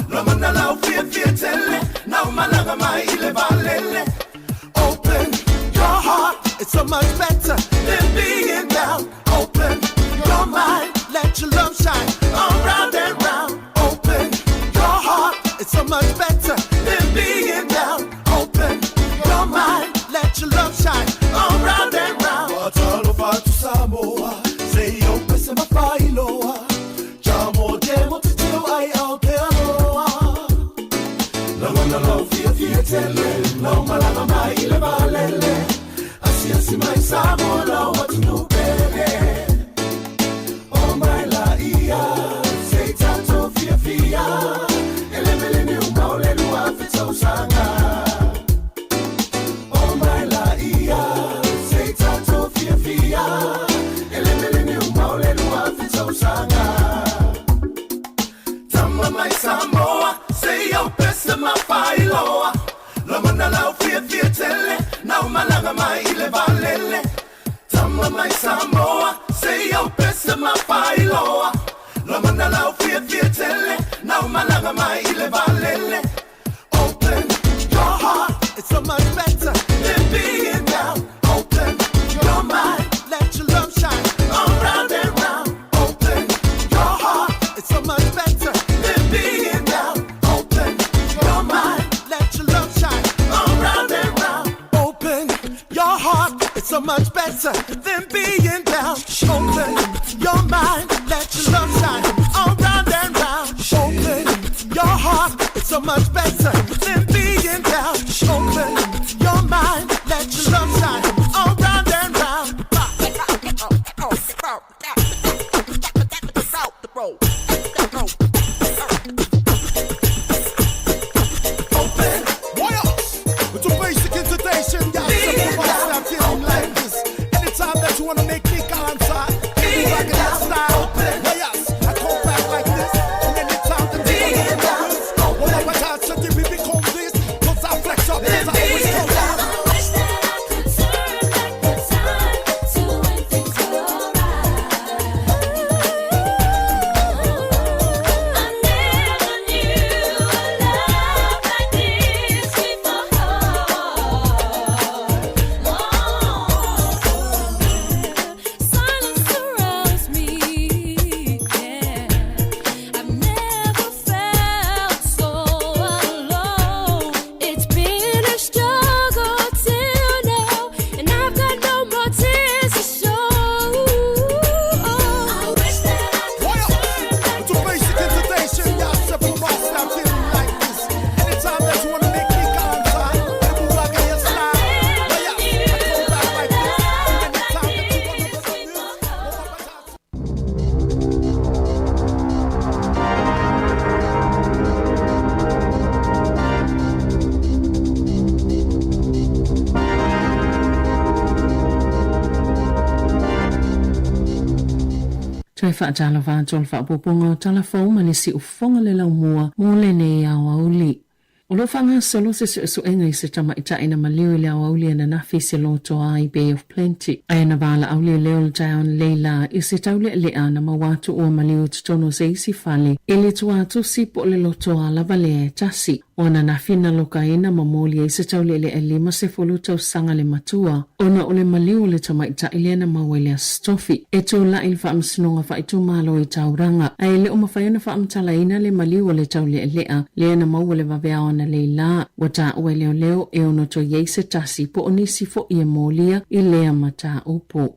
Speaker 7: Lomana lau fiafia tele, nau malaga mai i le valele. Open your heart, it's so much better than being down. Open your mind, let your love shine all round and round. Open your heart, it's so much better than being down. Open your mind, let your love shine all round and round. Talofa atu Samoa, se i au pese ma failoa. Jamo jemo te teo ai Aotearoa. Lagona lau fiafia tele, lau malaga mai i le valele. Asiasi mai Samoa lau atunuu pele. O mai laia, se i tatou fiafia. E le meleni uma o le 2000 tausaga. O mai laia, se i tatou fiafia. E le meleni uma o le 2000 tausaga. Tama mai Samoa, se i au pese ma failoa. Lagona lau fiafia tele, nau malaga mai i le valele. Tama mai Samoa, se i au pese ma failoa. Lagona lau fiafia tele, nau malaga mai i le valele. Open your heart, it's so much better than being down. Open your mind, let your love shine all round and round. Open your heart, it's so much better than being down. Open your mind, let your love shine all round and round. Open your heart, it's so much better than being down. Open your mind, let your love shine all round and round. Open your heart, it's so much better than being down. Open your mind, let your love shine all round and round. Open.
Speaker 2: Why else? It's a basic invitation, y'all. Some of us are feeling like this. Anytime that you wanna make me answer, you back in that style. Why else? I come back like this. And anytime that you wanna do this, well, I'm a touch that we become this. 'Cause I flex up, 'cause I always come down.
Speaker 8: I wish that I could turn back the time to when things were right. I never knew a love like this before. Silence surrounds me. Yeah, I've never felt so alone. It's been a struggle till now, and I've got no more tears to show. I wish that I
Speaker 2: Why
Speaker 8: could
Speaker 2: else?
Speaker 8: turn back
Speaker 2: It's a basic invitation, y'all. Several of us are feeling like this. Anytime that you wanna make me answer, you move back in your style. Why else? I come back like this. And anytime that you wanna do this, well, I'm a touch.
Speaker 9: Toe faatalofa atu o le faaopoopoga o tala fou ma le siufofoga le laumua mo lenei aoauli. O lo o faagasolo se suesuega i se tamaitai na maliu i le aoauli ananafi i se lotoa i Bay of Plenty. Ae na valaau leoleo le taeao ananei la i se taulealea na maua atu ua maliu i totonu o se isi fale i le tuatusi po o le lotoa lava lea e tasi. O ananafi na lokaina ma moli ai se taulealea e 50 tausaga le matua ona o le maliu o le tamaitai lea na maua i le Aso Tofi. E tulai le Faamasinoga Faaitumalo i Tauranga, ae le o mafai ona faamatalaina le maliu o le taulealea lea na maua le vaveao ananei la. Ua taua e leoleo e ono toe i ai se tasi po o nisi foi e molia i lea mataupu.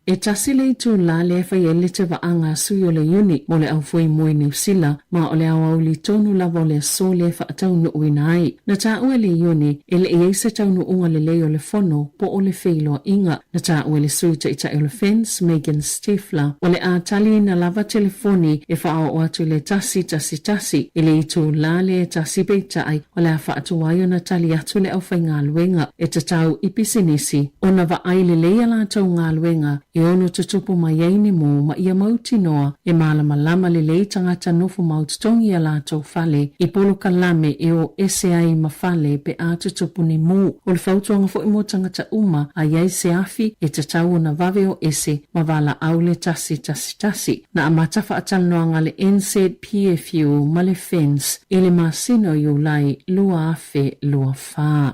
Speaker 9: E tasi le itulā lea e fai ai le tevaaga a sui o le Iuni mo le aufoimoe i Niu Sila, ma o le aoauli tonu lava o le aso lea e faataunuuina ai. Na taua e le Iuni, e le i ai se taunuuga lelei o le fono po o le feiloaiga. Na taua e le Sui Taitai o le Fence, Megan Stifler, o le a taliina lava telefoni e faaoo atu i le 111 i le itulā lea e tasi peitai o le a faatuai ona tali atu le aufaigaluega e tatau i pisinisi ona vaai lelei a latou galuega e ono tutupu mai ai ni mū ma ia mautinoa e malamalama lelei tagata nofo mautotogi i a latou fale i polokalame e o ese ai ma fale pe a tutupu ni mū. O le fautuaga foi mo tagata uma a i ai se afi e tatau ona vave o ese ma valaau le 111. Na amata faatalanoaga le NZPFU ma le FENS i le masina o Iulai 2024.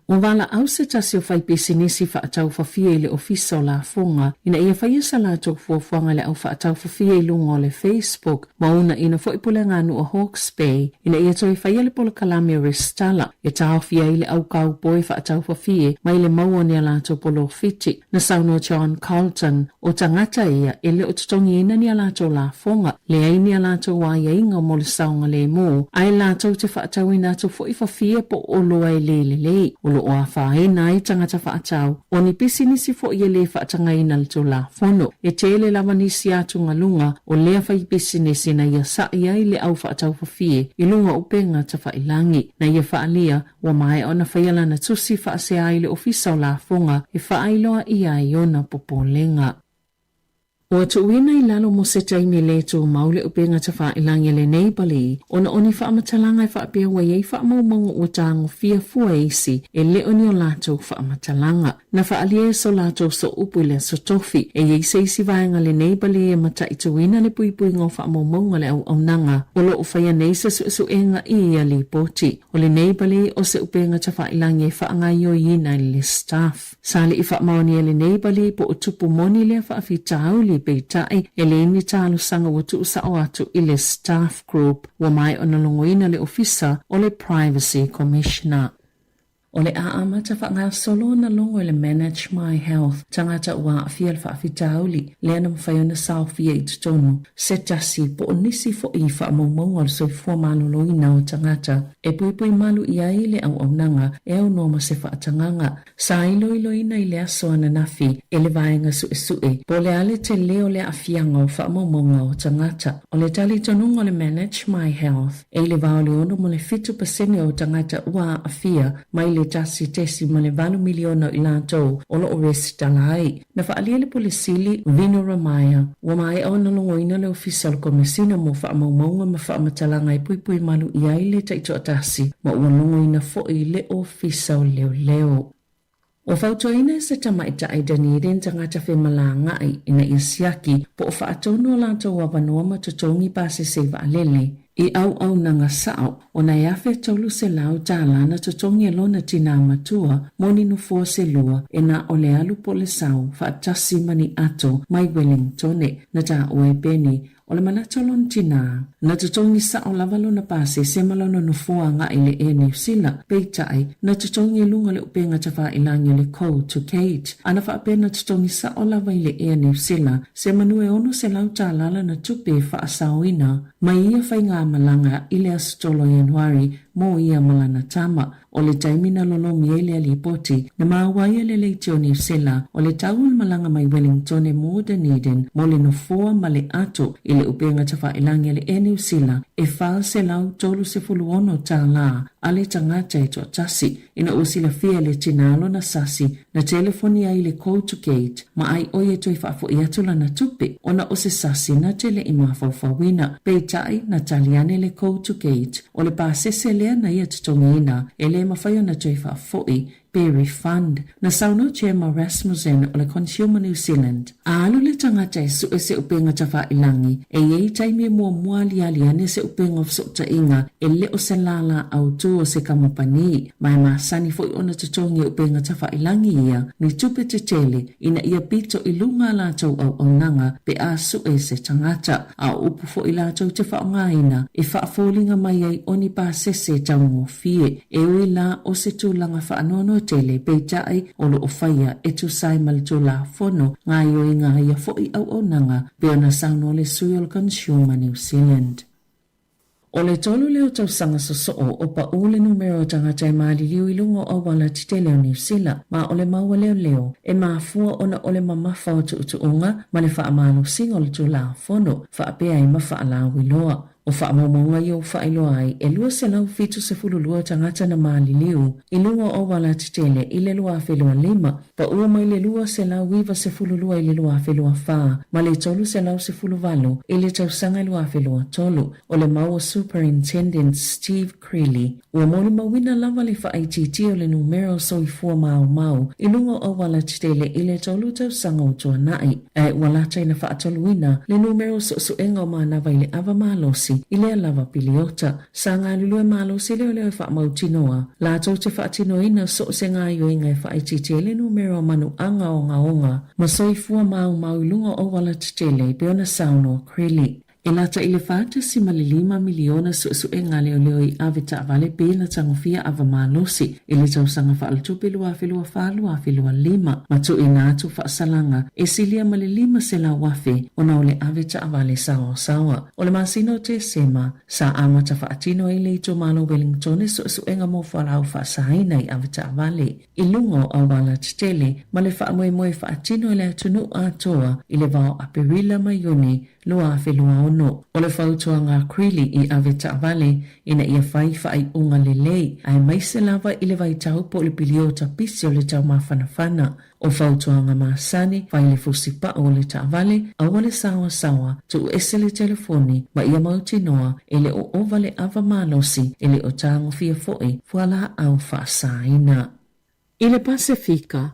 Speaker 9: Ua valaau se tasi o faipisinisi faataufafie i le Ofisa o Lafoga ina ia faia sa latou fuafuaga i le au faataufafie i luga o le Facebook ma uunaina foi puleaganuu a Hawke's Bay ina ia toe faia le polokalame o resitala e taofia ai le au kaupoe faataufafie mai le maua o ni a latou polofiti. Na saunoa John Carlton, o tagata ia e le o totogiina ni a latou lafoga, leai ni a latou aiaiga mo le saogalemu, ae latou te faatauina atu foi fafie po o oloa e le lelei. O lo o afaina ai tagata faatau, o ni pisinisi foi e le faatagaina le Tulafono. E tele lava nisi atugaluga o lea faipisinisi na ia sa'i ai le au faataufafie i luga o upega tafailangi. Na ia faaalia Ua maea ona faia lana tusi faasea i le Ofisa o Lafoga e faailoa ʻia ai ona popolega. Ua tuuina i lalo mo se taimi lē tumau le upega tafailangi a lenei pali ona o ni faamatalaga e faapea ua i ai faamaumauga ua tagofia fua e isi e le o ni o latou faamatalaga. Na faaalia e so latou sooupu i le Aso Tofi, e i ai se isi vaega lenei pali e mataituina le puipuiga o faamaumauga a le auaunaga o lo o faia nei se suesuega i ia lipoti. O lenei pali o se upega tafailangi e faagaioiina e le staff. Sa le i faamaonia lenei pali po o tupu moni lea faafitauli peitai e leai ni talosaga ua tuusao atu i le staff group ua maea ona logoina le Ofisa o le Privacy Commissioner. O le a amata faagasolo ona logo i le Manage My Health, tagata ua aafia le faafitauli lea na mafai ona saofia i totonu se tasi po o nisi foi i faamaumauga o le soifua maloloina o tagata e puipui malu i ai le auaunaga e aunoa ma se faatagaga. Sa iloiloina i le aso ananafi e le vaega suesue po o le a le tele o le aafiaga o faamaumauga o tagata. O le talitonuga o le Manage My Health, E i le va o le 6 ma le 7% o tagata ua aafia mai le 1.8 miliona o i latou o lo o resitala ai. Na faaalia le Pule Sili, Vino Ramaya, ua maea ona logoina le Ofisa o le Komesina mo Faamaumauga ma Faamatalaga e puipui malu i ai le taitoatasi ma ua logoina foi le Ofisa o Leoleo. Ua fautuaina e se tamaitai Dunedin tagata femalagaai ina ia siaki po o faatonu o latou avanoa ma totogi pasese i vaalele i auaunaga sao ona e $1,300 na totogi e lona tinā matua mo ni nofoa se lua e na o le alu po o le sau faatasi ma ni ato mai Wellingtone. Na taua e Benny O le manatu o lona tinā, na totogi sao lava lona pasese ma lona nofoa agai i le Air New Sila, peitai, na totogi i luga o le upega tafailangi o le Code to Kate, a na faapea na totogi sao lava i le Air New Sila se manu e $600 lana tupe e faasaoina mai ia faigamalaga i le aso 3 o Ianuari mo ia ma lana tama. O le taimi na lolomi ai lea lipoti, na maua ai e le leitio o Niu Sela o le tau o le malaga mai Wellingtone mo Dunedin mo le nofoa ma le ato i le upega tafailangi a le Air New Sela e $436 a le tagata e toatasi. Ina ua silafia e le tinā lona sasi, na telefoni ai i le Call to Gate ma ai ʻo ia toe faafoʻi atu lana tupe ona o se sasi na te le i mafaufauina. Peitai, na tali ane le Call to Gate O le pasese lea na ia totogiina, e le mafai ona toe faafoʻi, pe refund. Na saunoa Gemma Rasmussen o le Consumer New Zealand, A alu le tagata e sue se upega tafailangi, e i ai taimi e muamua aliali ane se upega o fesootaiga e le o se lālā autū o se kamupani, ma e masani foi ona totogi e upega tafailangi ia ni tupe tetele ina ia pito i luga a latou auaunaga pe a sue se tagata. A o upu foi latou te faaaogaina e faafoliga mai ai o ni pasese taugofie, e ui la o se tulaga faanoanoa tele peitai o lo o faia e tusa ai ma le Tulafono gaoioiga a ia foi auaunaga pei ona saunoa le sui o le Consumer New Zealand. O le tolu lea o tausaga sosoo o paʻu le numera o tagata e maliliu i luga o auala tetele o Niu Sila, ma o le mau a leoleo e mafua ona o le mamafa o tuutuuga ma le faamalosiga o le Tulafono faapea ai ma faalauiloa. O faamaumauga ia ua faailoa ai e 272 tagata na maliliu i luga o auala tetele i le 2025, Paʻu mai le 292 i le 2024 ma le 318 i le tausaga 2023. O le mau a Superintendent Steve Creeley, ua molimauina lava le faaitiitia o le numera o soifua maumau i luga o auala tetele i le tolu tausaga ua tuanai, ae ua lata ina faatoluina le numera o suesuega o manava i le ava malosi i lea lava piliota. Sa galulue malosi leoleo e faamautinoa latou te faatinoina so o se gaoioiga e faaitiitia ai le numera o manuaga ogaoga ma soifua maumau i luga o auala tetele, pei ona saunoa Creeley. E lata i le $4.5 miliona suesuega a leoleo i ave taavale pe na tagofia ava malosi i le tausaga faaletupe 2024/2025 ma tuuina atu faasalaga e silia ma le 500,000 ona o le ave taavale saoasaoa. O le masina o Tesema, Sa amata faatino ai le itumalo Wellington i suesuega mo fualaau faasaina i avetaavale i luga o auala tetele ma le faamoemoe faatino i le atunuu atoa i le vao Aperila ma Iuni 2026. O le fautuaga a Creeley i avetaavale ina ia fai faaiuga lelei aemaise lava i le vaitau po o le piliota pisi o le taumafanafana. O fautuaga masani, fai le fusi pa'u o le taavale, aua le saoasaoa, tuu ese le telefoni, ma ia mautinoa e le o ova le ava malosi, e le o tagofia foi fualaau faasaina. I le Pasefika,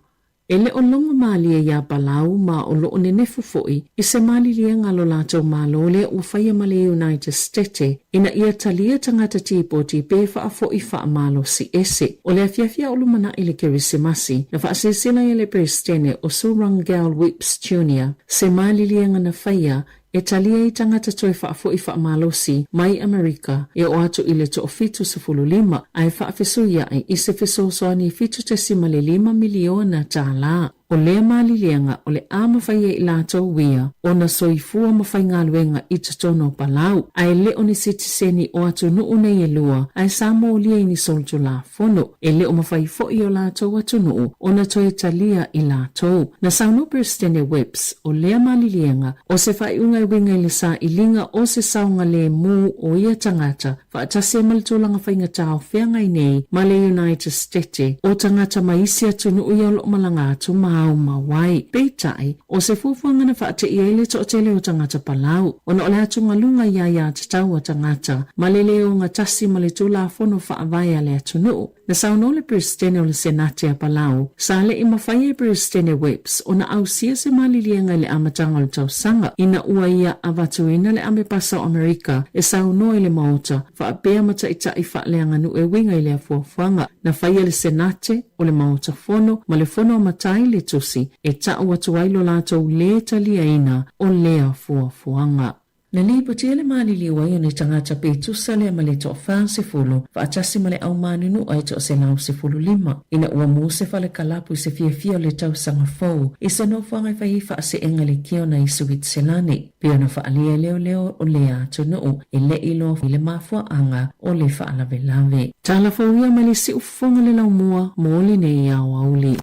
Speaker 9: e le o logo malie iā Palau ma o lo o nenefu foi i se maliliega a lo latou Malo lea ua faia ma le United Stete ina ia talia tagata tipoti pe faafo'i faamalosi ese. O le afiafi a o lumanai i le Kerisimasi, na faaseasela ai e le Peresetene o Surangel Whipps Junior se maliliega na faia e talia ai tagata toe faafo'i faamalosi mai Amerika e oo atu i le toafitu-sefulu-lima ae faafesuia'i i se fesoasoani $7.5 miliona tālā. O lea maliliega o le a mafai ai i latou ia ona soifua ma faigaluega i totonu o Palau, ae le o ni sitiseni o atunuu nei e lua, ae sa molia i ni solitulafono. E le o mafai foi e o latou atunuu ona toe talia i latou. Na saunoa Peresetene Webbs, o lea maliliega, o se faaiuga e uiga i le sailiga o se saogalemu o ia tagata faatasi ai ma le tulaga faigata o feagai nei ma le United Stete o tagata mai isi atunuu ia o lo o malaga atu ma aumau ai. Peitai, o se fuafuaga na faate'i ai le toatele o tagata Palau, ona o le atugaluga i aiatatau a tagata ma le le ogatasi ma le Tulafono Faavae a le atunuu. Na saunoa le Peresetene o le Senate a Palau, sa le i mafai e Peresetene Webbs ona ausia se maliliega i le amataga o le tausaga, ina ua ia avatuina le Amepasa o Amerika e saunoa i le Maota faapea ma taitai faaleaganuu e uiga i lea fuafuaga. Na faia le Senate o le Maota Fono ma le Fono a Matai le tusi e ta'u atu ai lo latou lē taliaina o lea fuafuaga. Na lipotia le maliliu ai o ni tagata pe tusa lea ma le toafa-sefulu faatasi ma le au manunua e toaselau-sefulu-lima, ina ua mu se fale kalapu i se fiafia o le tausaga fou i se nofoaga e fai ai faaseega le Kiona i Suitselani, pei ona faaalia e leoleo o lea atunuu e le i iloa i le mafuaaga o le faalavelave. Tala fou ia mai le siufofoga le laumua mo lenei aoauli.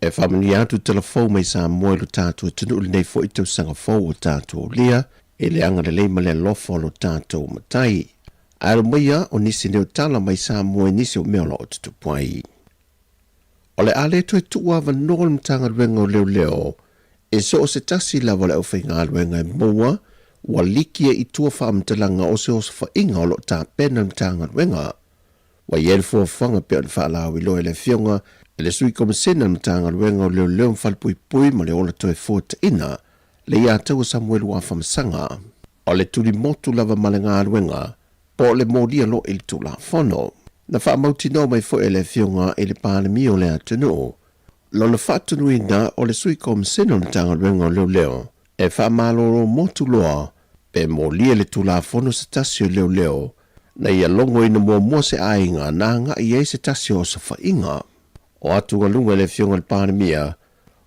Speaker 10: E faamanuia atu tala fou mai Samoa i lo tatou atunuu i lenei foi tausaga fou ua tatou aulia i le agalelei ma le alofa o lo tatou Matai. Ae alo maia o nisi nei o tala mai Samoa i nisi o mea o lo o tutupu ai. O le a le toe tuu avanoa le Matagaluega o Leoleo e so o se tasi lava o le aufaigaluega e maua ua liki ai i tua faamatalaga o se osofaiga o lo o tapena le Matagaluega. Ua i ai le fuafuaga pei ona faalauiloa e le Afioga i le Sui Komesina o le Matagaluega o Leoleo ma Falepuipui ma le Ola Toefuataina, le Iataua Samuelu Afamasaga. O le tulimotu lava ma le galuega po o le molia loa i le Tulafono. Na faamautinoa mai foi e le Afioga i le Palemia o le atunuu lona faatonuina o le Sui Komisena o le Matagaluega o Leoleo e faamalolo motu loa pe molia i le Tulafono se tasi o leoleo na ia logoina muamua se aiga na agai i ai se tasi o osofaiga. O atugaluga i le Afioga i le Palemia,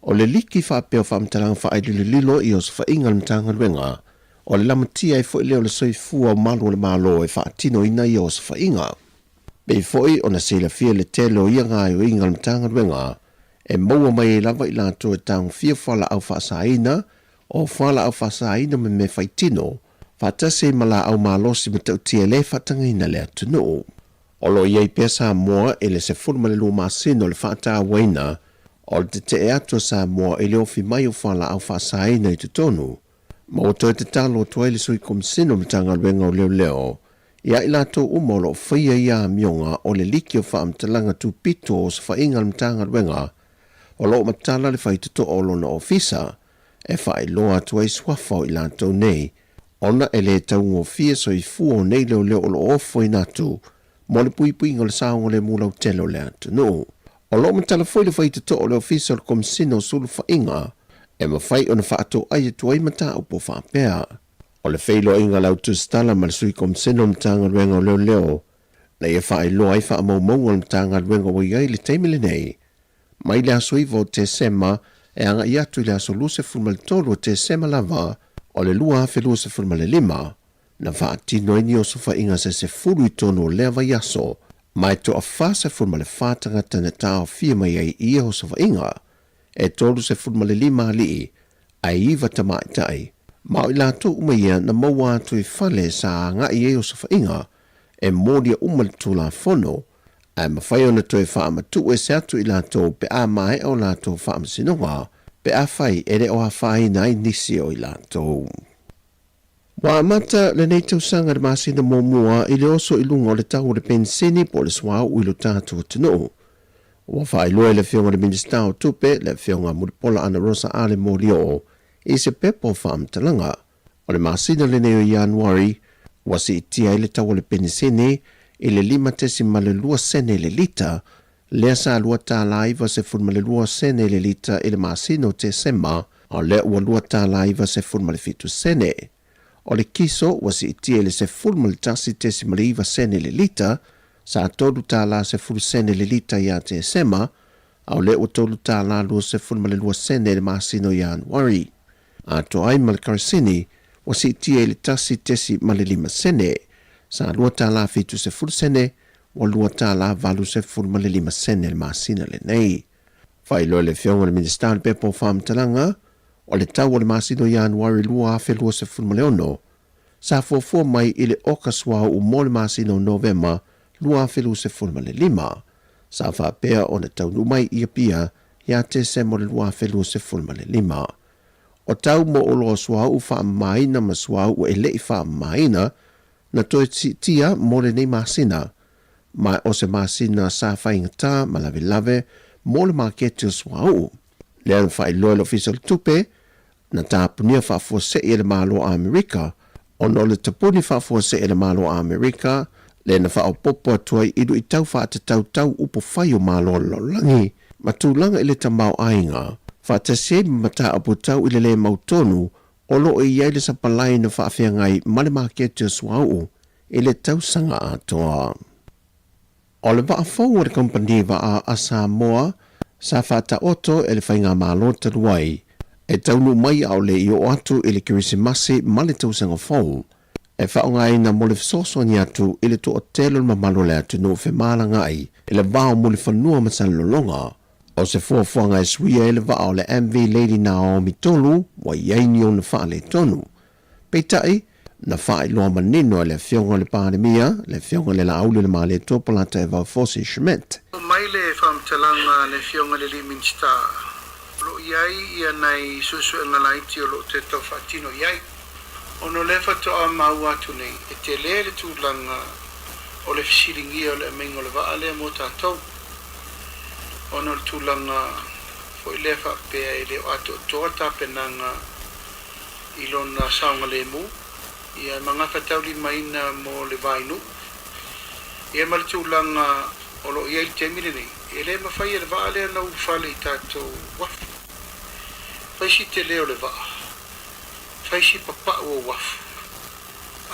Speaker 10: o le liki faapea o faamatalaga faaililolilo i osofaiga a le Matagaluega, o le lamatia ai foi lea o le soifua o malu o le Malo e faatinoina ia osofaiga. Pei foi ona silafia le tele o ia gaoioiga a le Matagaluega, e maua mai ai lava i latou e tagofia fualaau faasaina, o fualaau faasaina ma mea faitino, faatasi ai ma laau malosi matautia e le faatagaina le atunuu. O lo o i ai pea Samoa i le 12 masina o le faatauaina o le tetee atu a Samoa i le ofi mai o fualaau faasaina i totonu, ma ua toe tatalo atu ai le Sui Komisina o Matagaluega o Leoleo ia i latou uma o lo o faia ia amioga o le liki o faamatalaga tupito o osofaiga a le Matagaluega o lo o matala le faitotoa o lona ofisa e faailoa atu ai suafa o i latou nei ona e le taugofie soifua o nei leoleo o lo o ofoina atu mo le puipuiga o le saogalemu lautele o le atunuu. O lo o matala foi le faitotoa o le Ofisa o le Komisina o Sulufaiga e mafai ona faatoai atu ai mataupu faapea. O le feiloaiga a le Au Tusitala ma le Sui Komisina o le Matagaluega o Leoleo na ia faailoa ai faamaumauga o le Matagaluega ua i ai i le taimi lenei mai le aso 9 o Tesema e agai atu i le aso 23 o Tesema lava o le 2025, na faatino ai ni osofaiga se 10 i tonu o lea vaiaso, ma e toa-44 tagata na taofia mai ai i ia osofaiga, e 35 alii ae 9 tamaitai, ma o i latou uma ia na maua atu i fale sa agai i ai osofaiga e molia uma le Tulafono, ae mafai ona toe faamatuu ese atu i latou pe a maea o latou faamasinoga, pe afai e le o afaina ai nisi o i latou. Ua amata lenei tausaga i le masina muamua i le oso i luga o le tau o le penisini po o le suauu i lo tatou atunuu. Ua faailoa e le Afioga i le Minisita o Tupe, le Afioga Mulipola Anarosa Ale Molioo, i se pepa o faamatalaga, O le masina lenei o Ianuari, ua siitia ai le tau o le penisini i le 5.2 sene i le lita, lea sa $2.92 sene i le lita i le masina o Tesema, a o lea ua $2.97 sene. O le kiso ua siitia i le 11.9 sene i le lita, sa $3.10 sene i le lita ia Tesema, a o lea ua $3.22 sene i le masina o Ianuari. Atoa ai ma le karasini, ua siitia i le 1.5 sene, sa $2.70 sene, ua $2.85 sene le masina lenei. Faailoa e le Afioga i le Minisita o le Pepa o Faamatalaga, o le tau o le masina o Ianuari 2026, sa fuafua mai i le oka suauu mo le masina o Novema 2025, sa faapea ona taunuu mai i Apia ia Tesema o le 2025. O tau mo oloa suauu faamamaina ma suauu e le i faamamaina na toe siitia mo lenei masina, ma o se masina sa faigata ma lavelave mo le maketi o suauu. Lea na faailoa e le Ofisa o le Tupe, na tapunia faafuasei e le Malo o Amerika ona o le tapuni faafuasei e le Malo o Amerika lea na faaopoopo atu ai i luitau faatatau tau upufai o Malo o le lalolagi ma tulaga i le tamaoaiga, faatasi ai ma mataupu tau i le le mautonu o lo o i ai le sapalai na faafeagai ma le maketi o suauu i le tausaga atoa. O le vaa fou a le kamupani vaa a Samoa sa faataoto e le faigamalo talu ai e taunuu mai a o le i oo atu i le Kerisimasi ma le Tausaga Fou, e faaaogaina mo le fesoasoani atu i le toatele o le mamalu o le atunuu femalagaai i le va o Mulifanua ma Salelologa. O se fuafuaga e suia ai le vaa o le MV Lady Naomi 3 ua i ai ni ona faaletonu. Peitai, na faailoa manino e le Afioga i le Palemia, le Afioga i le Laauli o le Malietoa Polataivao Fosi Schmidt.
Speaker 11: Oo mai le faamatalaga a le Afioga i le alii Minisita, o lo o i ai ia nai suesuega laiti o lo o toe tau faatino i ai. Ona o lea faatoa maua atu nei, e tele le tulaga o le fesiligia o le aumaiga o le vaa lea mo tatou, ona o le tulaga foi lea faapea e le o atoatoa tapenaga i lona saogalemu. Ia, ma gafataulimaina mo le vainuu. Ia ma le tulaga o lo o i ai i le taimi lenei, e le mafai e le vaa lea ona ulufale i tatou uafu. Fai si tele o le vaa, fai si papau o uafu,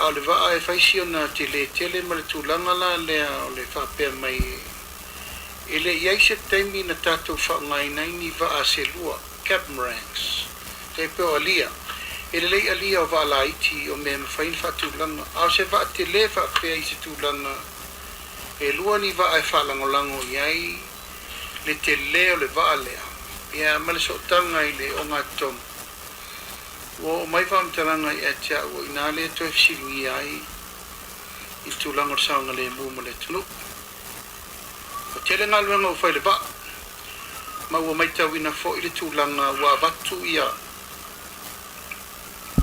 Speaker 11: a o le vaa e fai si ona tele tele ma le tulaga la lea o le faapea mai e le i ai se taimi na tatou faaaogaina ai ni vaa se lua, catamarans, tai pei o alia. E lelei alia o vaa laiti o mea e mafai ona faatulaga, a o se vaa tele faapea i se tulaga e lua ni vaa e faalagolago i ai le tele o le vaa lea, ia ma le sootaga i le ogatotonu. Ua oo mai faamatalaga ia te au o i ina lea e toe fesiligia ai i le tulaga o le saogalemu mo le atunuu. Ua tele galuega ua fai i le vaa, ma ua matauina foi le tulaga ua avatu ia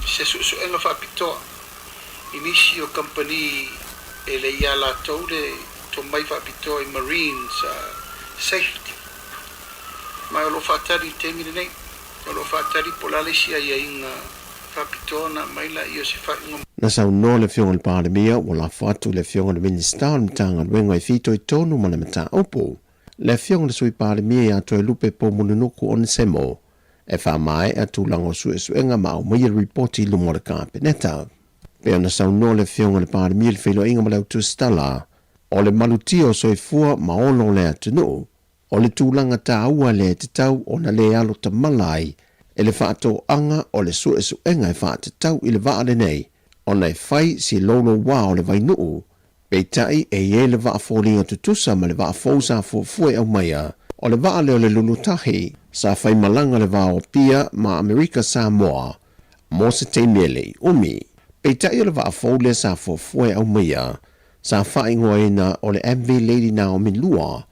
Speaker 11: se suesuega faapitoa i nisi o kamupani e le ia latou le tomai faapitoa i marines safety. Ma o lo o faatali i le taimi lenei. O lo o faatali po o le a le isi aiaiga faapitoa ona aumai laia o se faaiuga.
Speaker 10: Na saunoa le Afioga i le Palemia ua lafo atu i le Afioga i le Minisita o le Matagaluega e fitoitonu ma le mataupu, le Afioga i le Sui Palemia ia Toelupe Poumulinuku Onesemo, e faamaea tulaga o suesuega ma aumaia le ripoti i luma o le Kapeneta. Pei ona saunoa le Afioga i le Palemia i le feiloaiga ma le Autusitala, o le malutia o soifua ma ola o le atunuu, O le tulaga taua lea e tatau ona le alo tamala ai e le faatoaga o le suesuega e faatatau i le vaa lenei ona e fai si loulouā o le vainuu, peitai e i ai le vaa foliga tutusa ma le vaa fou sa fuafua e aumaia, o le vaa lea o le Lulutahi sa faimalaga le va o Apia ma Amerika Samoa mo se taimi e le i umi. Peitai o le vaa fou lea sa fuafua e aumaia sa faaigoaina o le MV Lady Naomi 2,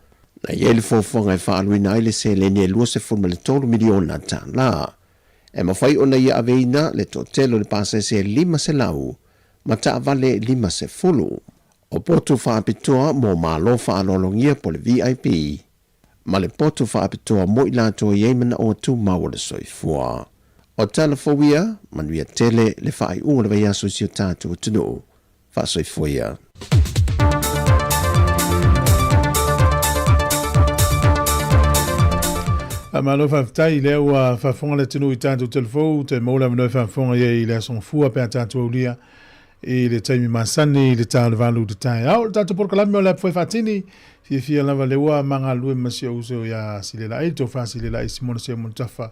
Speaker 10: na i ai le fuafuaga e faaaluina ai le seleni e $23 miliona tala. E mafai ona ia aveina le toatele o le pasese e 500 ma taavale 50. O potu faapitoa mo malo faaaloalogia po o le VIP ma le potu faapitoa mo i latou e i ai manaoga tumau o le soifua. O tala fou ia, manuia tele le faaiuga o le vaiaso i si o tatou atunuu. Faasoifua ia.
Speaker 12: Faamalo faafetai, lea ua faafofoga le atunuu i tatou telefou, toe maua le avanoa e faafofoga i ai i le aso Gafua pe a tatou aulia i le taimi masani i le ta o le 8 i le taeao. O le tatou polokalame o le Apu Fai Faatini, fiafia lava lea ua magalue ma si ou uso ia Silelaai, le tofa Silelaai Simona Seumanutafa,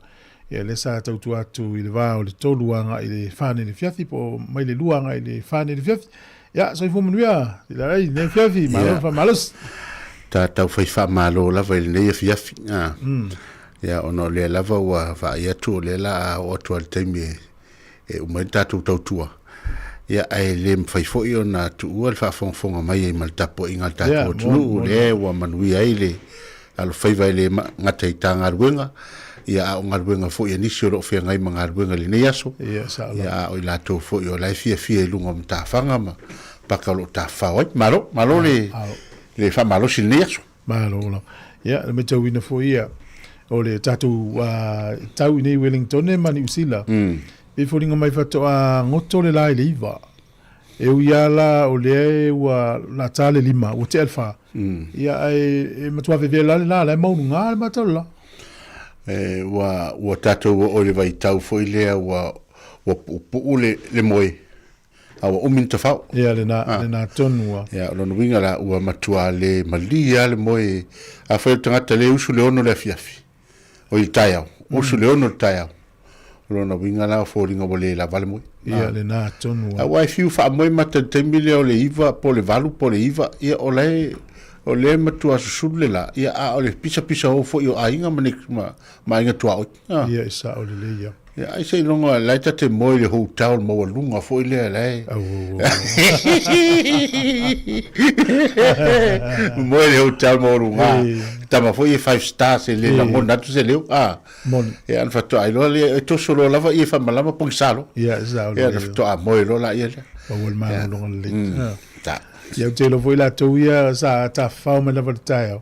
Speaker 12: Ia lea sa tautua atu i le va o le 3 agai i le 4 nei le afiafi po o mai le 2 agai i le 4 nei le afiafi. Ia, soifua manuia, Silelaai, nei afiafi, malo le faamalosi.
Speaker 1: Ta taufai faamalo lava i lenei afiafi. Ah. Ia, ona o lea lava ua vaai atu o lea la a oo atu lava i le taimi e, e uma ai le tatou tautua. Ia, ae le mafai foi ona tuua le faafogafoga mai ai ma le tapuaiga a le tatou atunuu, lea ua manuia ai le alofaiva e le gata i ta galuega, ia a o galuega foi a nisi o lo o feagai ma galuega i lenei aso, ia a o i latou foi o la e fiafia i luga o matafaga ma paka o lo o tafafao ai. Malo, malo le, le faamalosi i lenei aso.
Speaker 12: Malo lava. Ia, le matauina foi ia, o le tatou tau i nei Wellingtone ma Niu Sila, e foliga mai faatoa goto le la i le 9. E ui lava la o lea ua lata le 5, ua tea le 4, ia ae e matua vevela le la, la e maualuga le mata o le la.
Speaker 1: E, ua, ua tatou oo i le vaitau foi lea ua, ua puupuu le, le moe, a ua umi ona tafao.
Speaker 12: Ia, lena, ah. lena tonu
Speaker 1: lava. Ia, o lona uiga la, ua matua le malie lava le moe. Afai o le tagata le usu le 6 le afiafi, o i le taeao, usu le 6 le taeao. O lona uiga la o foliga ua le lava le moe.
Speaker 12: Ia, lena tonu
Speaker 1: lava. Aua e fiu faamoe mata i le taimi lea o le 9 po o le 8 po o le 9, ia o la e, o lea e matua susulu le la, ia a o le pisapisa o foi o aiga ma, ma, ma aiga tuaoi.
Speaker 12: Ah. Ia, e sao lelei ia.
Speaker 1: Ia, ai seiloga la e ta te moe i le hotel maualuga foi lea la e.
Speaker 12: Au, au, au.
Speaker 1: Moe i le hotel maualuga. Tama foi e five stars e le lagona atu se leo. Ah.
Speaker 12: Moni.
Speaker 1: Ia, ona faatoa iloa lea, e toso loa lava ia e faamalama pogisa loa.
Speaker 12: Ia, e sao
Speaker 1: lelei. Ia, ona faatoa moe loa laia lea.
Speaker 12: Maua le malologa lelei.
Speaker 1: Ta.
Speaker 12: Ia, ou te iloa foi latou ia sa tafafao mai lava i le taeao.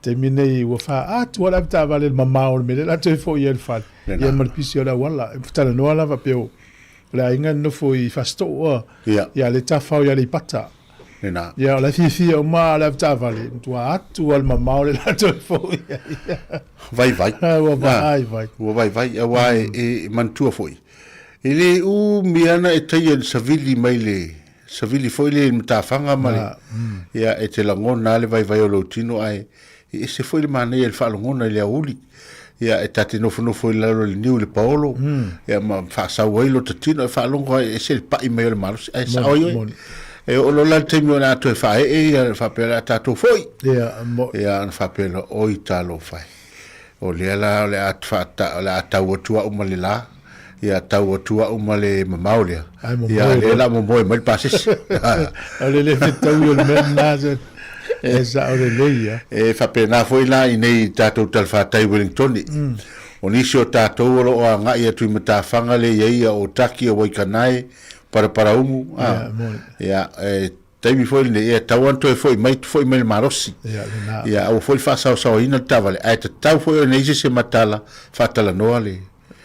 Speaker 12: Taimi nei ua fa atu lava le avetaavale i le mamao o le mea lea o le a toe foi ai i le fale. Ia ma le pisi o le auala. E talanoa lava pe o. O le aiga e nonofo i Fasito'u a.
Speaker 1: Ia.
Speaker 12: Ia le tafao i Aleipata.
Speaker 1: Lena.
Speaker 12: Ia, o la e fiafia uma a le avetaavale, matua atu lava i le mamao le latou e fo'i ai.
Speaker 1: Vaivai.
Speaker 12: Ua vaivai.
Speaker 1: Ua vaivai, auā e manatua foi, e le umi lava ona e taia i le savili mai le savili foi lea i le matafaga ma le, ia, e te lagona lava le vaivai o lou tino, ae e ese foi le manaia i le faalogona i le aoauli. Ia, e ta te nofonofo i lalo o le niu i le paolo, ia, ma faasau ai lota tino, e faalogo ai, e ese le pa'i mai o le malosi, ae sao ai oe. E oo loa la i le taimi o le a toe faaee, ia, faapea o le a tatou foi. Ia, ona faapea loa, oi talofa e. O lea la o le a faata, o le a tau atu au ma le la, ia tau atu au ma le mamao lea. Ia lea la momoe mai le pasese.
Speaker 12: O le le fetaui o le mea lena, e sao lelei ia.
Speaker 1: E faapena foi la i nei tatou talafatai Wellingtoni. O nisi o tatou o lo o agai atu i matafaga lea i ai ia Otaki, o Waikanae, Paraparaumu, a. Ia, e taimi foi lenei, e tatau ona toe foi mai, foi mai le malosi.
Speaker 12: Ia, lena.
Speaker 1: Ia, aua foi le faasaosaoina le taavale, ae tatau foi ona i ai se isi matala faatalanoa le,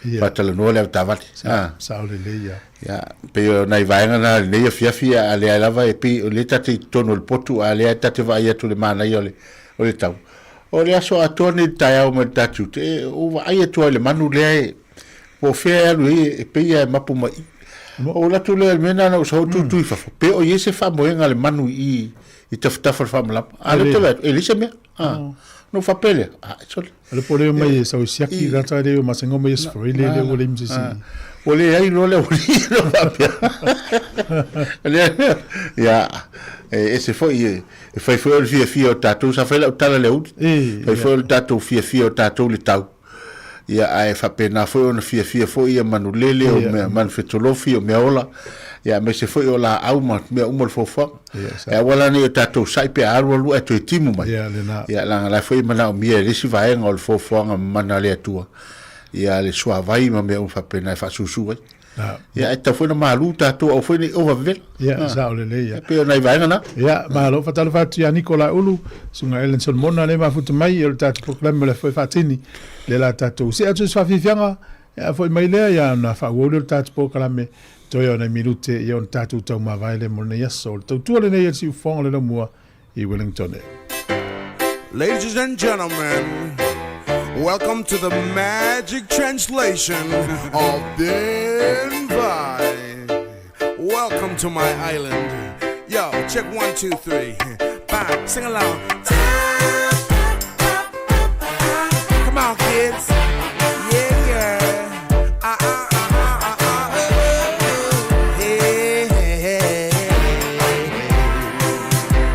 Speaker 12: Ia.
Speaker 1: faatalanoa le avetaavale.
Speaker 12: Sa, sao lelei ia.
Speaker 1: Ia, pei o nai vaega na o lenei afiafi, a lea lava e pei o lea ta te i totonu o le potu, a lea ta te vaai atu i le manaia o le, o le tau. O le aso atoa lenei i le taeao mai le ta tiute, e, ou vaai atu lava i le manu lea e, Po o fea e alu ai, e pei lava e mapu mai i. Ou alu atu lea i le mea lena na ou sau tutu i fafo, pe o i ai se faamoega a le manu i i i tafatafa o le faamalama. A lea ou te vaai atu, e leai se mea. Ona ou faapea lea, a, sole.
Speaker 12: O le po lea mai e sau i siaki, lata lea o masengo mai e sefoi le lea ua leai ma se isi.
Speaker 1: Ua leai loa le aualii na ou faapea. Lea, ia, e ese foi, e fai foi o le fiafia o tatou, sa fai lau tala i le aoauli, fai foi o le tatou fiafia o tatou i le tau. Ia, ae faapena foi ona fiafia foi ia manulele, o mea, manufetolofi, o meaola, ia, aemaise foi o laau ma mea uma o le foafoaga. E aua la ne i o tatou sa'i pe a alu alu ae toe timu mai. Ia, leaga la foi e manaomia e le isi vaega o le foafoaga mamana a le Atua, ia le suavai ma mea uma faapena e faasusu ai. Ia, ae tatau foi ona malu tatou, aua foi ne i ova vevela.
Speaker 12: Ia, sao lelei ia.
Speaker 1: E pei o nai vaega na.
Speaker 12: Ia, malo. Faatalofa atu ia Niko Laulu, Susuga Ellen Solomona, lea e mafuta mai o le tatou polokalame o le Afoe Faatini. Lea la tatou see atu i se faafiafiaga, ia foi mai lea, ia ona faaauau lea o le tatou polokalame, toe o nai minute, ia ona tatou taumavae lea mo lenei aso. O le tautua lenei a le Siufofoga o le Laumua i Wellington.
Speaker 2: Ladies and gentlemen, welcome to the magic translation of Ben Vai. Welcome to my island. Yo, check one, two, three. Bye. Sing along. Come on, kids. Yeah, yeah. Ah, ah, ah, ah, ah, ah. Oh, hey, hey, hey, hey.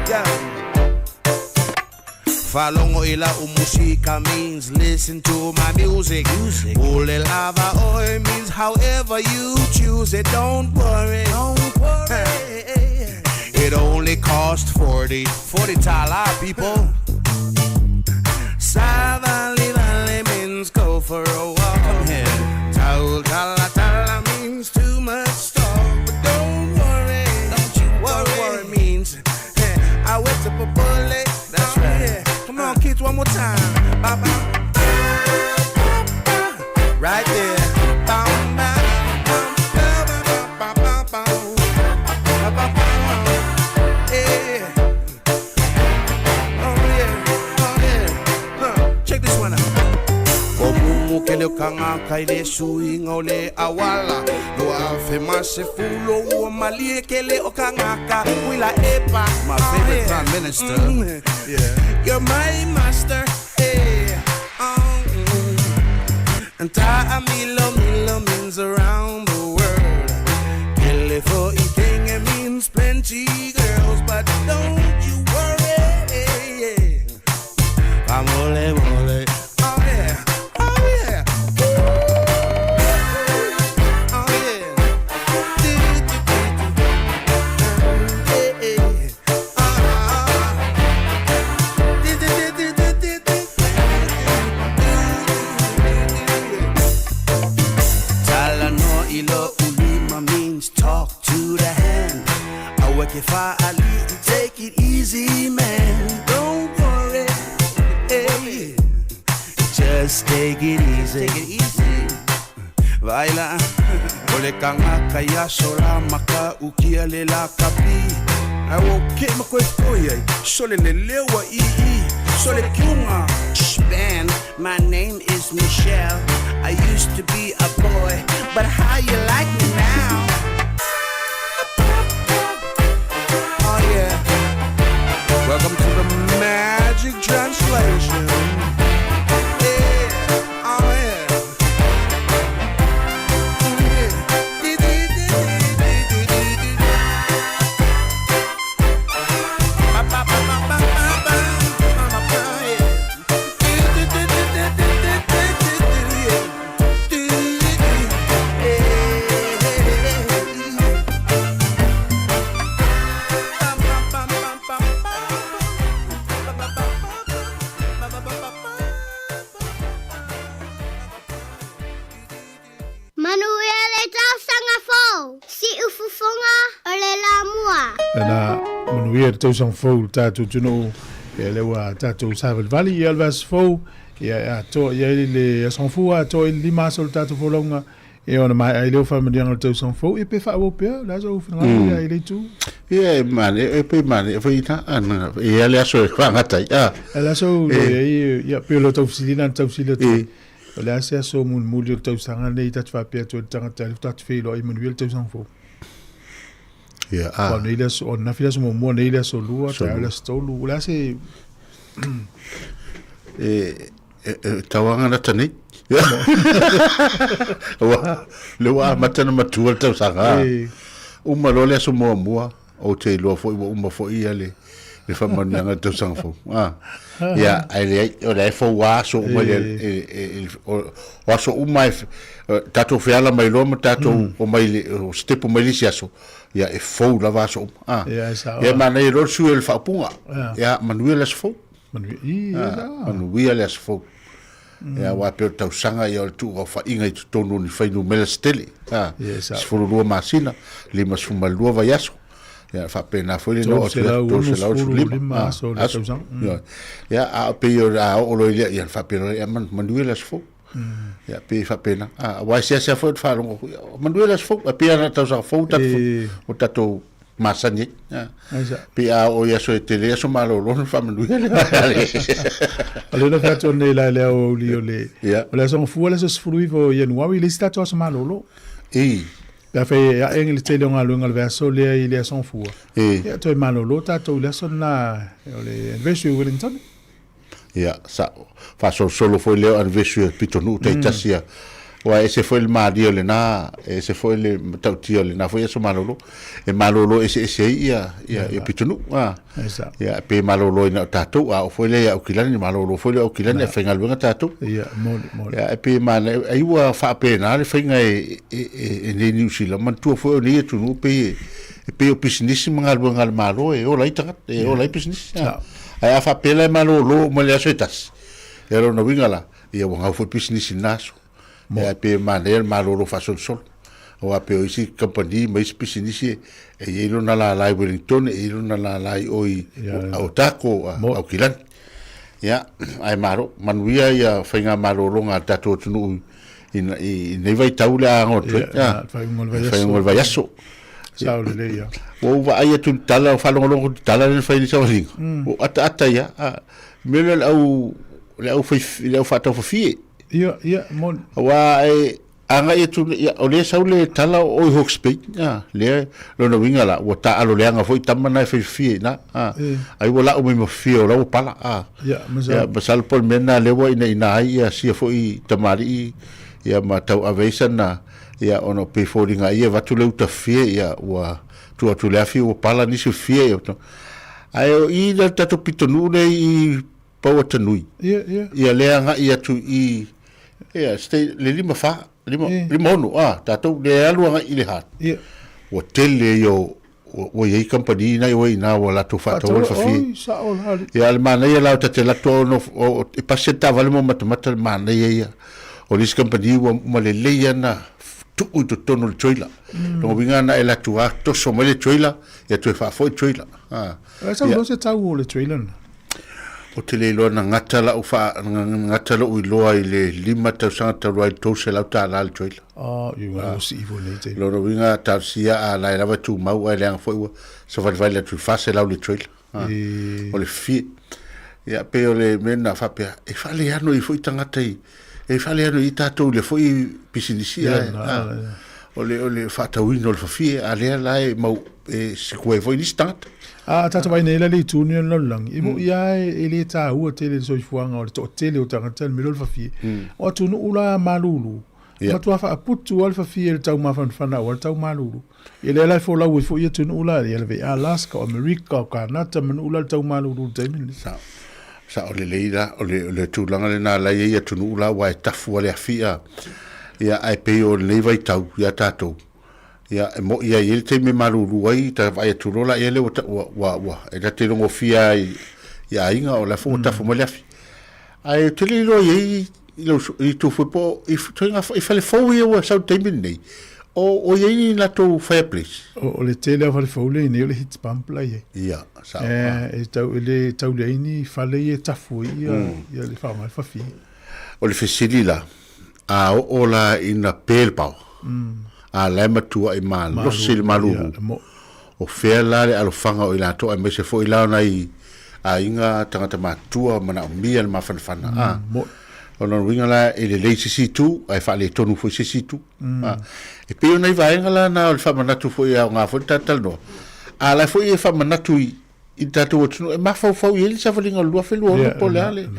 Speaker 2: Yeah. Faalogo i la'u musika means listen to my music. music. Ule lava oe means however you choose it. Don't worry. Don't worry. It only cost 40. 40 tala, people. Savali valley means go for a walk. Come here. Tau tala tala means too much talk. But don't worry. Don't you worry. Don't worry means I went to bullet. That's right. Yeah. Come on, kids, one more time. Ba, ba, ba, ba, ba. Right there. Ba, ba, ba, ba, ba, ba, ba, ba, ba, ba. Yeah. Oh yeah, oh yeah. Huh. Check this one out. O mumu ke le kanga kai le suiga o le auala No afe ma se fulo ua malie ke le o kangaka Wila epa My favorite prime minister Yeah You're my master hey. Oh, mm. And ta'amilo milo means around the world Kele fo i means plenty girls But don't you worry Famole mole Oh yeah Oh yeah Ooh. Oh yeah Do, do, do, do. Yeah, yeah. Ah. Do, do, do, do, do, do, do. Talanoa i lou lima means talk to the hand. Aua ke fa'ali'i, take it easy, man. Don't worry, hey, just take it easy. Take it easy.
Speaker 13: Vaai la O le tagata i aso la matautia le lakapi Ae ua ou keʻe ma koekoe ai Sole le leo ua ii Sole kiuga Span, my name is Michelle I used to be a boy But how you like me now? Oh yeah Welcome to the magic translation Yeah, oh yeah
Speaker 14: Manuia le tausaga fou! Siufofoga o le Lamua.
Speaker 12: Na manuia le tausaga fou i le tatou atunuu, ia lea ua tatou savalivali ia le vaiaso fou, ia e atoa i ai le aso gafua, atoa i le 5 aso o le tatou folauga, ia ona maea ai lea o faamanuiaga o le tausaga fou, ia pe faaauau pea, o le a sou finagalo ia i le itu?
Speaker 1: Ia e mane, e pe mane, e fai na, ana, e ia le aso e whaangata ai, a.
Speaker 12: E le aso e ai, ia, pe o le taufisili na taufisili atu. O le a se aso mulimuli o le tausaga lenei ta te faapea atu ai i le tagata lea faatoa te feiloai manuia le tausaga fou.
Speaker 1: Ia, a.
Speaker 12: Aua o nei le aso, o ananafi le aso muamua, nei le aso lua, taeao le aso tolu. O le a se...
Speaker 1: E, e, e tauaga lata nei. Ua, le ua amata na matua le tausaga.
Speaker 12: E.
Speaker 1: Uma loa le aso muamua, Ou te iloa foi ua uma foi ia le le faamanuiaga i le tausaga fou. Ah. Ia, ae leai, o lea e fou lava aso uma i le, i, i, o, o aso uma e, tatou feala mai loa ma tatou omai i le, o sitepu mai le isi aso, ia e fou lava aso uma. Ah.
Speaker 12: Ia, e sao.
Speaker 1: Ia, manaia loa le sui o le faaupuga.
Speaker 12: Ia.
Speaker 1: Ia, manuia le aso fou.
Speaker 12: Manuia, i, ia,
Speaker 1: Ah, manuia le aso fou. Ia, aua e pei o le tausaga ia o le tuuaofaiga i totonu o ni fuainumera se tele. A,
Speaker 12: Yes,
Speaker 1: 12 masina, 52 vaiaso. Ia, faapena foi le oo atu i le 365
Speaker 12: aso o le tausaga.
Speaker 1: Ioe. Ia, a pei o le a oo loa i lea, ia ona faapea loa lea, ia manuia le aso fou. Ia, pei e faapena. A, aua e seasea foi le faalogo, ia, manuia le aso fou. Ae pei lava na o le tausaga fou o tatou masani ai. Pei a oo i aso e tele aso malolo ona faamanuia lea.
Speaker 12: O lea na fai atu nei la i le aoauli o le o le aso Gafua le aso 19 o Ianuari, le isi tatou aso malolo.
Speaker 1: I.
Speaker 12: Pe afai e ae le tele o galuega o le vaiaso lea i le aso Gafua. Ia toe malolo tatou i le aso lena o le anniversary o Wellington.
Speaker 1: Ia, sa faasolosolo foi lea o anniversary o pitonuu taitasi ia. Aua e ese foi le malie o lena, e ese foi le matautia o lena foi aso malolo. E malolo eseese ai ia, ia, ia pitonuu. A. Ia, pe malolo ai na o tatou, a oo foi lea ia Aukilani, malolo foi lea o Aukilani, ae faigaluega tatou.
Speaker 12: Ia, moni, moni.
Speaker 1: Ia, e pei e manaia, ai ua faapena le faiga e, e, e, e nei Niu Sila. Manatua foi o nei atunuu pei e, e pei o pisinisi ma galuega a le Malo e ola ai tagata, e ola ai pisinisi. A. Ae a faapea la e malolo uma i le aso e tasi, ia o lona uiga la, ia ua gau foi pisinisi i lena aso. Ia ae pei e manaia le malolo faasolosolo. Aua pei o isi kamupani ma isi pisinisi e i ai lona lala i Wellington, e i ai lona lala i o i Otago, Aukilani. Ia, ae malo, manuia ia faigamalologa a le tatou atunuu i lenei vaitau le a ago atu ai.
Speaker 12: Ia,
Speaker 1: faaiuga o le vaiaso.
Speaker 12: Sao lelei ia.
Speaker 1: Ua ou vaai atu i le tala, faalogologo atu i le tala lea na fai e le savaliga, ua ou ataata ai lava. A, mea lea o le au, le au fai, le au faataufafie.
Speaker 12: Ia, ia, moni.
Speaker 1: Aua e agai atu, ia, o lea e sau le tala o i Hawke's Bay, a, lea, lona uiga la, ua taaalo leaga foi tama na e faifafie i ina, a, ai ua lau mai ma fafie o la ua pala, a.
Speaker 12: Ia, masalo.
Speaker 1: Ia, masalo po o le mea lena lea ua inaina ai ia sia foi tamalii, ia ma tauave ai sana, Ia, ona pei foliga ia avatu le uta fie, ia, ua tuu atu i le afi ua pala nisi o fie, ia, ae o i le tatou pitonuu lea i Pauatanui,
Speaker 12: Ia, ia.
Speaker 1: ia lea agai atu i, ia, stay, le 54, 56, a, tatou, lea alu agai i le hard.
Speaker 12: Ia.
Speaker 1: Ua tele ia o, ua i ai kamupani na i ina ua latou faataua le fafie.
Speaker 12: Oi, sao la alii.
Speaker 1: Ia, le manaia la o ta te alu atu ono, e pasi le taavale ma matamata le manaia ia. O le isi kamupani ua uma lelei lava ona tuu i totonu o le trailer. Lona uiga na e alu atu lava toso mai le trailer, ia toe faafoi le trailer.
Speaker 12: Ae sau loa se tau o le trailer lena?
Speaker 1: Ou te le iloa na gata lau faa, na gata lou iloa i le 5 tausaga talu ai i le $300 le trailer.
Speaker 12: Ah, i uga ua sii foi nei taimi.
Speaker 1: Lona uiga talosia a la e lava e tumau ae leaga foi ua savalivali atu i le $400 le trailer. Ah, o le fie. Ia, pei o le mea lena faapea, e faaleano ai foi tagata i, e faaleano ai tatou i le foi pisinisi ae, ah, o le, o le faatauina o le fafie, a lea la e mau, e sikuai foi nisi tagata.
Speaker 12: A tatou vaai nei la i le itu lenei o le lalolagi, e moni lava e le taua tele le soifuaga o le toatele o tagata i le mea lea o le fafie. O atunuu la malulu, e matua faaputu lava le fafie i le taumafanafana aua le tau malulu. Ia lea la e folau ai foi atunuu la, ia le Alaska, o Amerika, o Kanata ma nuu la i le tau malulu i le taimi lenei.
Speaker 1: Sao. Sao lelei la, o le, o le tulaga lena la e i ai atunuu la aua e tafu lava le afi a. Ia ae pei o lenei vaitau ia tatou, Ia, e mo'i ai i ai le taimi e malulu ai, ta vaai atu loa laia lea ua, ua, ua, ua, e ta te logofia ai i aiga o la foi ua tafu mai le afi. Ae ou te le iloa i ai i lau i tou foi po o i ituaiga i fale fou ia ua sau i le taimi lenei, o, o i ai ni latou fireplace?
Speaker 12: O, o le tele lava o fale fou lea i nei o le heat pump la i ai.
Speaker 1: Ia, sao.
Speaker 12: E, e tau, e le taulia ai ni fale ia e tafu ai ia, ia le faaaoga ai le fafie.
Speaker 1: O le fesili la, A oo la ina pe le paoa, a la e matuai malosi le malulu, o fea la le alofaga o i latou aemaise foi la o nai aiga tagata matutua manaomia le mafanafana, a? O lona uiga la e lelei se isi itu ae faaletonu foi se isi itu. A, e pei o nai vaega la na o le faamanatu foi e aoga foi le talatalanoa, a la foi e faamanatu i i le tatou atunuu e mafaufau i ai le savaliga o le 2026 po o le a le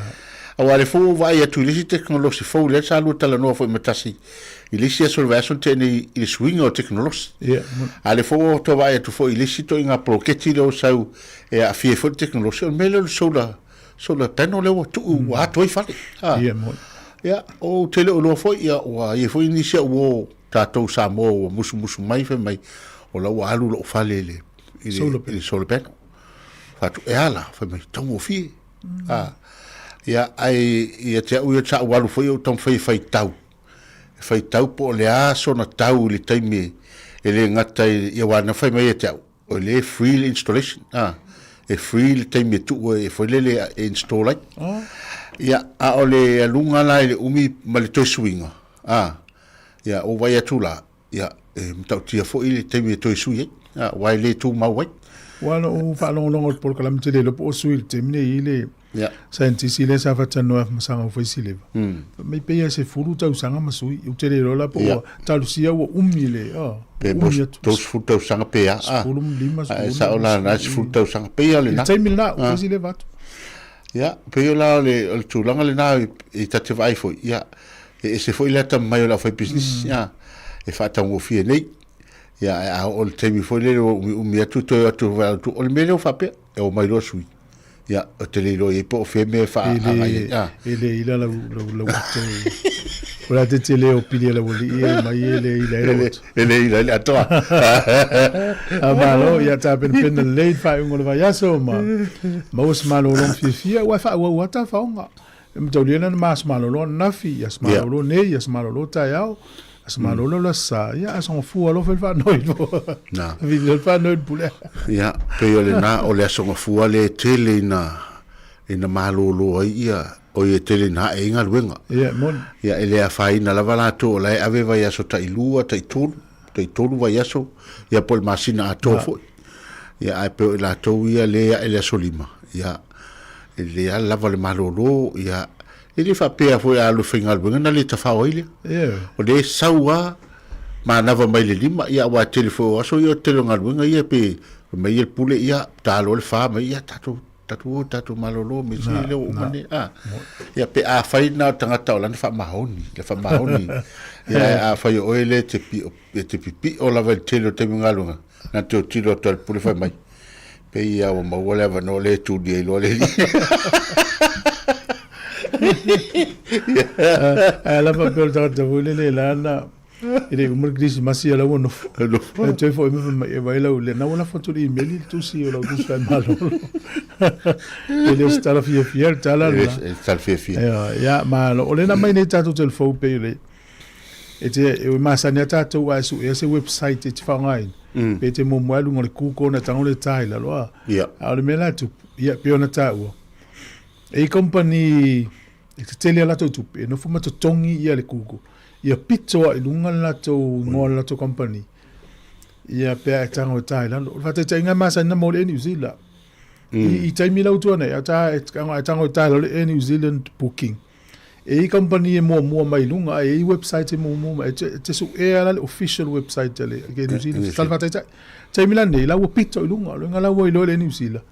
Speaker 1: aua le fou ua vaai atu i le isi tekonolosi fou lea sa lua talanoa foi ma tasi i le isi aso o le vaiaso na tea nei i le suiga o tekonolosi. A le fou ua toe vaai atu foi i le isi ituaiga poloketi lea ua sau e aafia ai foi le tekonolosi, o le mea lea o le solar, solar panel lea ua tuu ua ato ai fale. Ia, ou te le o iloa foi, ia, ua i ai foi nisi au uo tatou Samoa ua musumusu mai fai mai o la ua alu lou fale i le i le, i le solar panel. Fai atu, e a la? Fai mai, taugofie. Ah, ia, ai, ia te au ia sa ou alu foi ou taumafai e faitau. E faitau po o le a sona tau i le taimi e le gata i, ia aua na fai mai ia te au, o le free le installation. Ah, e free le taimi e tuu e foi lele e install ai.
Speaker 12: Oh.
Speaker 1: Ia, a o le aluga la i le umi ma le toe suiga, ah, ia, ou vaai atu la, Ia, e matautia foi le taimi e toe sui ai, aua e le tumau ai.
Speaker 12: Ua na ou faalogologo i le polokalame tele iloa po o sui i le taimi nei i le scientist lea sa faatanoa ma saga fai sileva. Fai mai pei e 10 tausaga ma sui. Ou te le iloa la po ua talosia ua umi le, oh,
Speaker 1: Pe
Speaker 12: umi atu.
Speaker 1: 30 tausaga pe a.
Speaker 12: 15,
Speaker 1: Ae sao la na 10 tausaga. Pei o
Speaker 12: lena. I le taimi lena, ua fai sileva atu.
Speaker 1: Ia, pei o la o le tulaga lena i ta te vaai foi, ia, E ese foi le atamamai o le aufaipisinisi, a, e faataugofie nei. Ia, ae a oo i le taimi foi lele ua umiumi atu toe o atu e atu, o le mea lea ua faapea, e omai loa sui. Ia, ou te le iloa i ai po o fea mea e faaagai ai. A.
Speaker 12: E le ila lau, lau, lau ato. O le a te tele o pili a lau alii e mai e le ila ai lau ato.
Speaker 1: E le ila ai le ato a.
Speaker 12: A malo, ia tapenapena lelei le faaiuga o le vaiaso ma maua se malologa fiafia, aua e faaauau lava tafaoga. E mataulia na ma aso malolo ananafi, i aso malolo nei, i aso malolo taeao, aso malolo le aso sa, ia aso gafua alofa i le faanoi.
Speaker 1: Na.
Speaker 12: Vili le faanoi le pule.
Speaker 1: Ia, pei o lena, o le aso gafua lea e tele ina, ina malolo ai ia, o ia tele ina ae ai galuega.
Speaker 12: Ia, moni.
Speaker 1: Ia, e le afaina lava latou o la e ave vaiaso tailua, taitolu, taitolu vaiaso, ia po o le masina atoa foi. Ia, ae pei o i latou ia lea e ae le aso lima, ia, e lelei lava le lava o le malolo, ia, e le faapea foi a alu e faigaluega ona le tafao ai lea. O lea e sau lava manava mai le lima, ia, aua e tele foi o aso ia o le tele o galuega ia, pe fai mai ia le pule, ia, ta loa le fa mai, ia, tatou, tatou o, tatou malolo, me sili lea ua uma nei, a. Ia, pe afai na o le tagata o lana faamaoni, le faamaoni, ia, afai o oe lea e te pio, e te pipio lava i le tele o taimi o galuega, na te autilo atu a le pule fai mai, pei ia ua maua le avanoa lea e tuli ai loa le alii.
Speaker 12: Ae la faapea o le tagata foi lele la na e le i uma le kerisimasi ia la ua nofo. Ae toe foi mai fai mai e vaai lau lena ua lafo atu i le email le tusi o lau tusi faaimalolo. E le o se tala fiafia le tala lena.
Speaker 1: E le tala fiafia.
Speaker 12: Ia, malo. O lea na aumai nei tatou telefou pei o le E te, e masani a tātou a e suea se website e te whaongaina. Pe te muamua e lunga o le Google na tango le tā i lalo a.
Speaker 1: Yeah.
Speaker 12: A o le mea la tupu, ia, pei ona tāua. E i company e tetele a latou tupe, e nofo ma totogi ia le Google. Ia pito a i luga le latou igoa o le latou company. Ia pe a e tago e ta i lalo. O le faataitaiga e masani ona maua i le Air New Zealand. I, i taimi lau tua nei, a ta e tago e ta i lalo le Air New Zealand booking. E i company e muamua mai i luga, ae e i website e muamua mai. E te, te suea la le official website a le Air New Zealand. Tala faataitai. Taimi la nei, la ua pito i luga. O le uiga la ua iloa le Air New Zealand.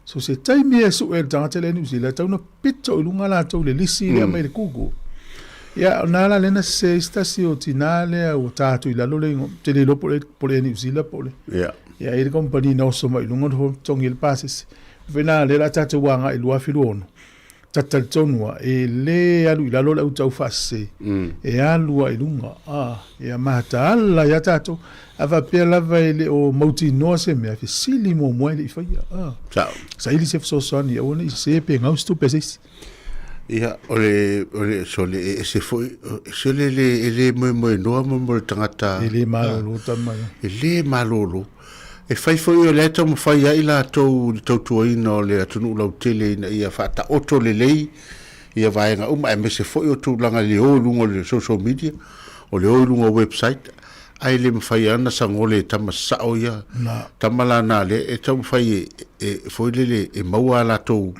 Speaker 12: So se taimi e sue le tagata i le New Zealand, e tatau ona pito i luga latou i le lisi lea mai le Google. Ia, o na la lea na sese ai se tasi o tinā lea ua ta atu i lalo le igoa, ou te le iloa po o le, po o le Air New Zealand po o le...
Speaker 1: Ia.
Speaker 12: Ia, e i ai le kamupani na oso mai i luga na totogi ai le pasese. Pei na lea o le a tatou agai i le 2026, ta te talitonu lava, e le alu i lalo le au taufaasese, e alu lava i luga, a, ia mataala ia tatou. A faapea lava e le o mautinoa se mea, fesili muamua e le i faia, a.
Speaker 1: Sao.
Speaker 12: Saili se fesoasoani, aua ne i sese pe gau se tupe a se isi.
Speaker 1: Ia, o le, o le, sole, e ese foi, sole e le, e le moemoenoa mo mo le tagata.
Speaker 12: E le malolo tama ia.
Speaker 1: E le malolo. E fai foi o lea e taumafai ai latou i le tautuaina o le atunuu lautele ina ia faataoto lelei ia vaega uma aemaise foi o tulaga i le o i luga o le social media, o le o i luga o website, ae le mafai lava ona sagole e tama sasao ia tama la na lea e taumafai e, e foi lele e maua a latou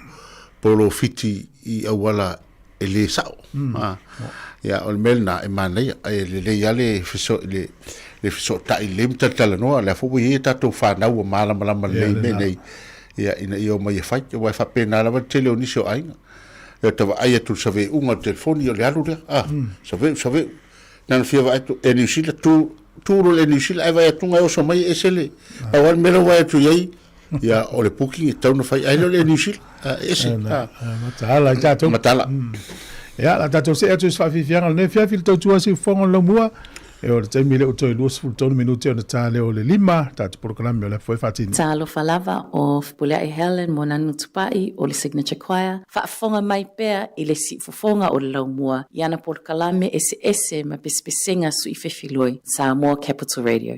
Speaker 1: polofiti i auala e lē sa'o. A, ia, o le mea lenā e manaia, ae lelei lava le feso, le, le fesoota'i lelei ma talatalanoa, lea foi ua i ai a tatou fanau ua malamalama lelei i mea nei, ia, ina ia omai e fai, aua e faapena lava le tele o nisi o aiga. Ia, ua ta vaai atu i le save'uga o le telefoni, o le alu lea, a, save'u, save'u. Na ona fia vaai atu, e Niu Sila, tu, tu loa i le Niu Sila, ae vaai atu e oso mai e ese le, pau lava le mea la ua vaai atu i ai, Ia, o le booking e tatau ona fai, ae le o le Air New Zealand, e ese.
Speaker 12: Mataala i tatou.
Speaker 1: Mataala.
Speaker 12: Ia, la tatou see atu i se faafiafiaga o lenei afiafi i le tautua siufofoga o le laumua. E o le taimi lea ua toe 23 minute ona ta lea o le 5, tatou polokalame o le afu e faatino.
Speaker 15: Talofa lava o Fepuleai Helen Moananu Tupai o le Signature Choir, faafofoga mai pea i le siufofoga o le laumua i ana polokalame eseese ma pesepesega suifefiloi Samoa Capital Radio.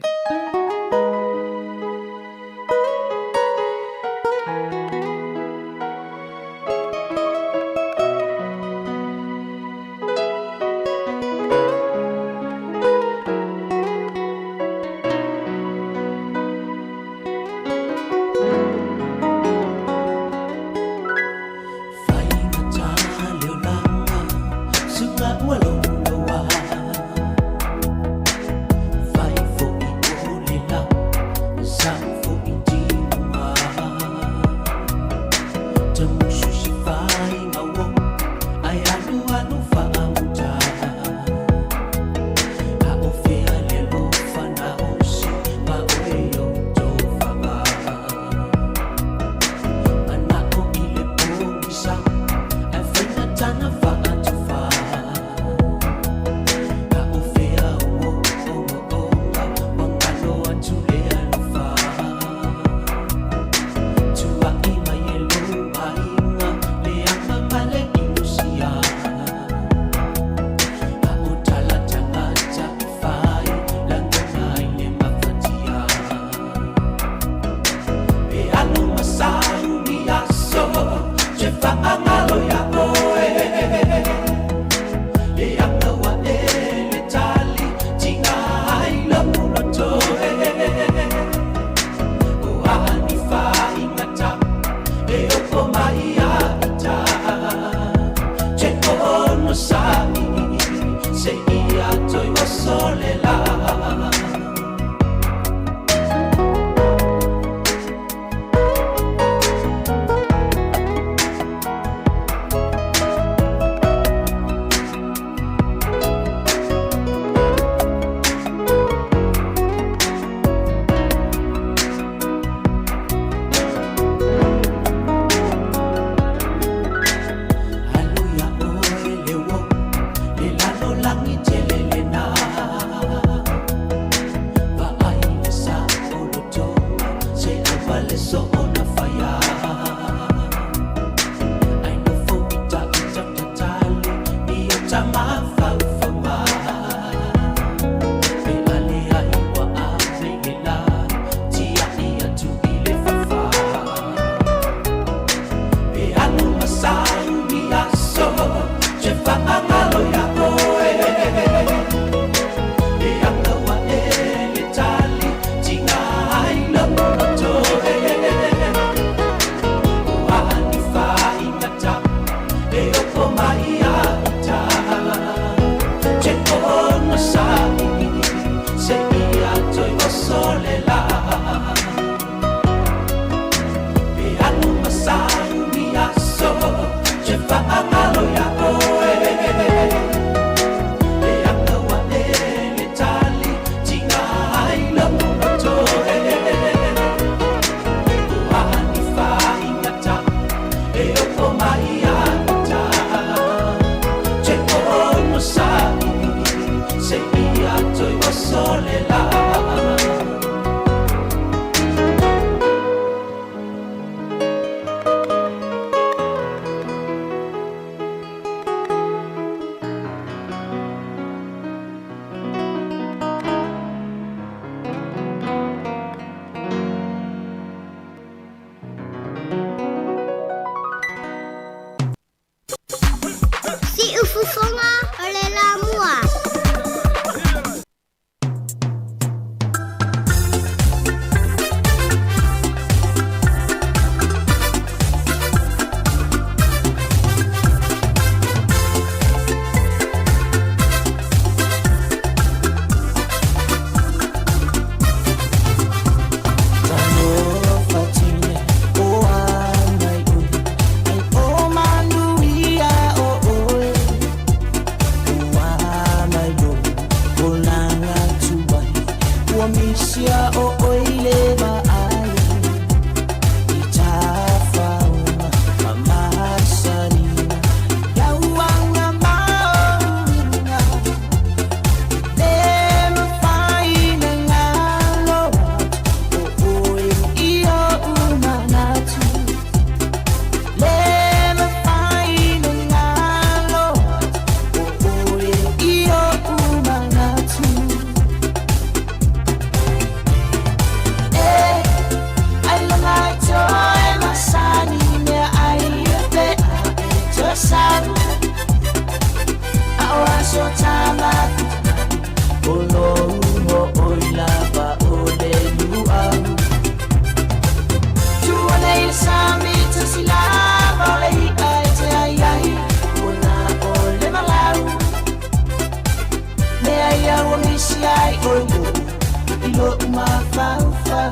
Speaker 5: mafaufau.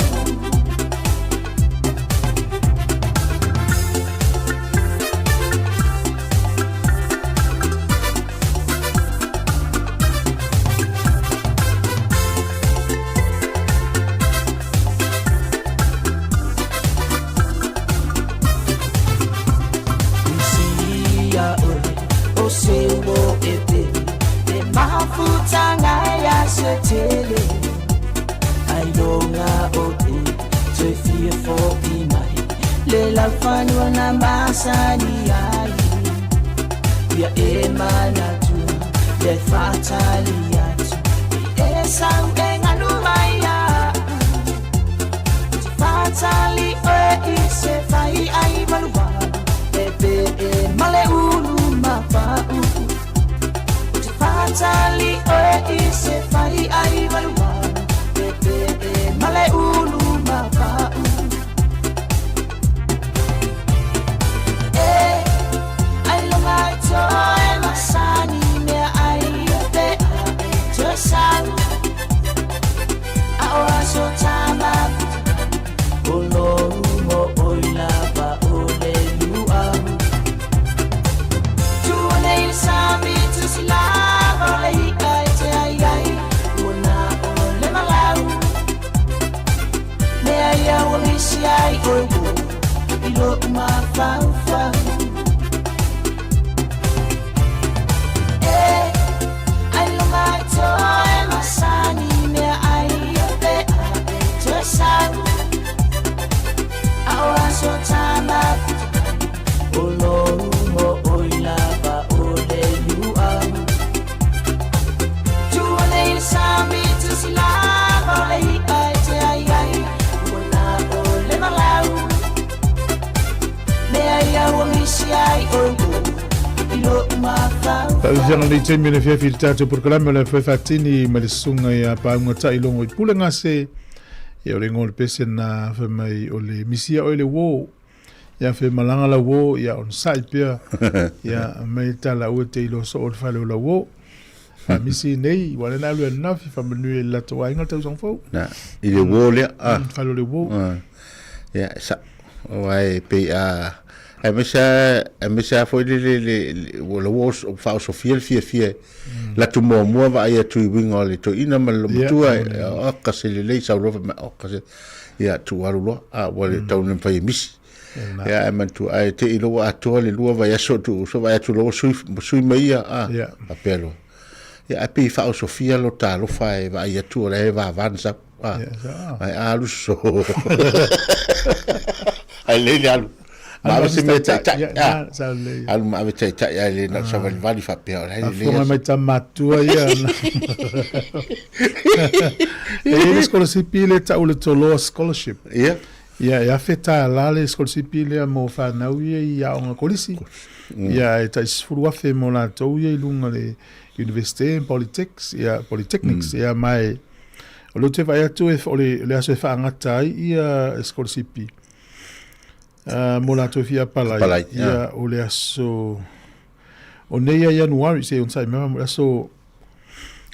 Speaker 5: Misia oe o se o e pele E mafutanga ia se tele Ai longa o te Toe fia fo i mai Le laufanua na masani ai Ia e manatu Le whatali atu E sau e nganu mai au Te whatali oe i se whai ai malua E pe e male ulu mapau Te whatali oe i se whai ai malua E pe e male ulu mapau E ai longa i toe masani mea ai o te a e toe sau A o aso tama O lo mo oi lava o le luau Tua nei le sami tu si lava o le hika e te ai ai Ua na o le malau Mea ia ua misi ai oi wo I lo mafaufau E ai longa i toe masani mea ai o te a e toe sau A o aso tama O lo mo oi lava o le luau Tua nei le sami tu si lava o le hika e te ai ai Ua na o le malau Mea ia ua misi ai oi wo I lo mafaufau
Speaker 12: Faafiafiaga lenei taimi o le afiafi i le tatou polokalame o le afoe faatini ma le susuga ia Paauga Ta'ilogo i Pulegase. Ia o le igoa o le pese na fai mai o le misia oe le uō. Ia fai malaga lau uō, ia onosai pea. Ia mai tala aua e te iloa soo le fale o lau uō. Faamisi nei, ua lea na alu ananafi, faamanuia i le latou aiga le tausaga fou.
Speaker 1: Na, i le uō lea. Ah.
Speaker 12: Fale o le uō.
Speaker 1: Ah. Ia, sa, aua e pei a, aemaise lava, aemaise lava foi le, le, le, le, ua la ua faaosofia le fiafia latou muamua vaai atu i uiga o le toeaina ma le lomatua, oka se lelei sau loa fai mai, oka se, ia tuu alu loa, a ua le tau le mafai e misi. Ia ae manatua, ae te i loa ua atoa le lua vaiaso tuu uso vaai atu loa ua sui, sui mai ia, a, faapea loa. Ia ae pei e faaosofia lo ta alofa e vaai atu o la e vava na sau. A, ae a alu sosoo. Ae lelei le alu. Ma ave se mea taitai. Alu ma ave taitai ae le na o savalivali faapea o la e lelei.
Speaker 12: Afoga mai tama matua ia. E i ai le sikolasipi lea e tau o le Toloa Scholarship.
Speaker 1: Ia.
Speaker 12: Ia, e $1,000 le sikolasipi lea mo fanau ia i aoga kolisi. Ia, e tai $10,000 mo latou ia i luga le Universite, Polytechs, ia, Polytechnics, ia, ma e, o lea ou te vaai atu e, o le, le aso e faagata ai ia sikolasipi mo latou e fia apalai,
Speaker 1: Apalai,
Speaker 12: ia, o le aso, o nei ia Ianuari, se i onosai mai, o le aso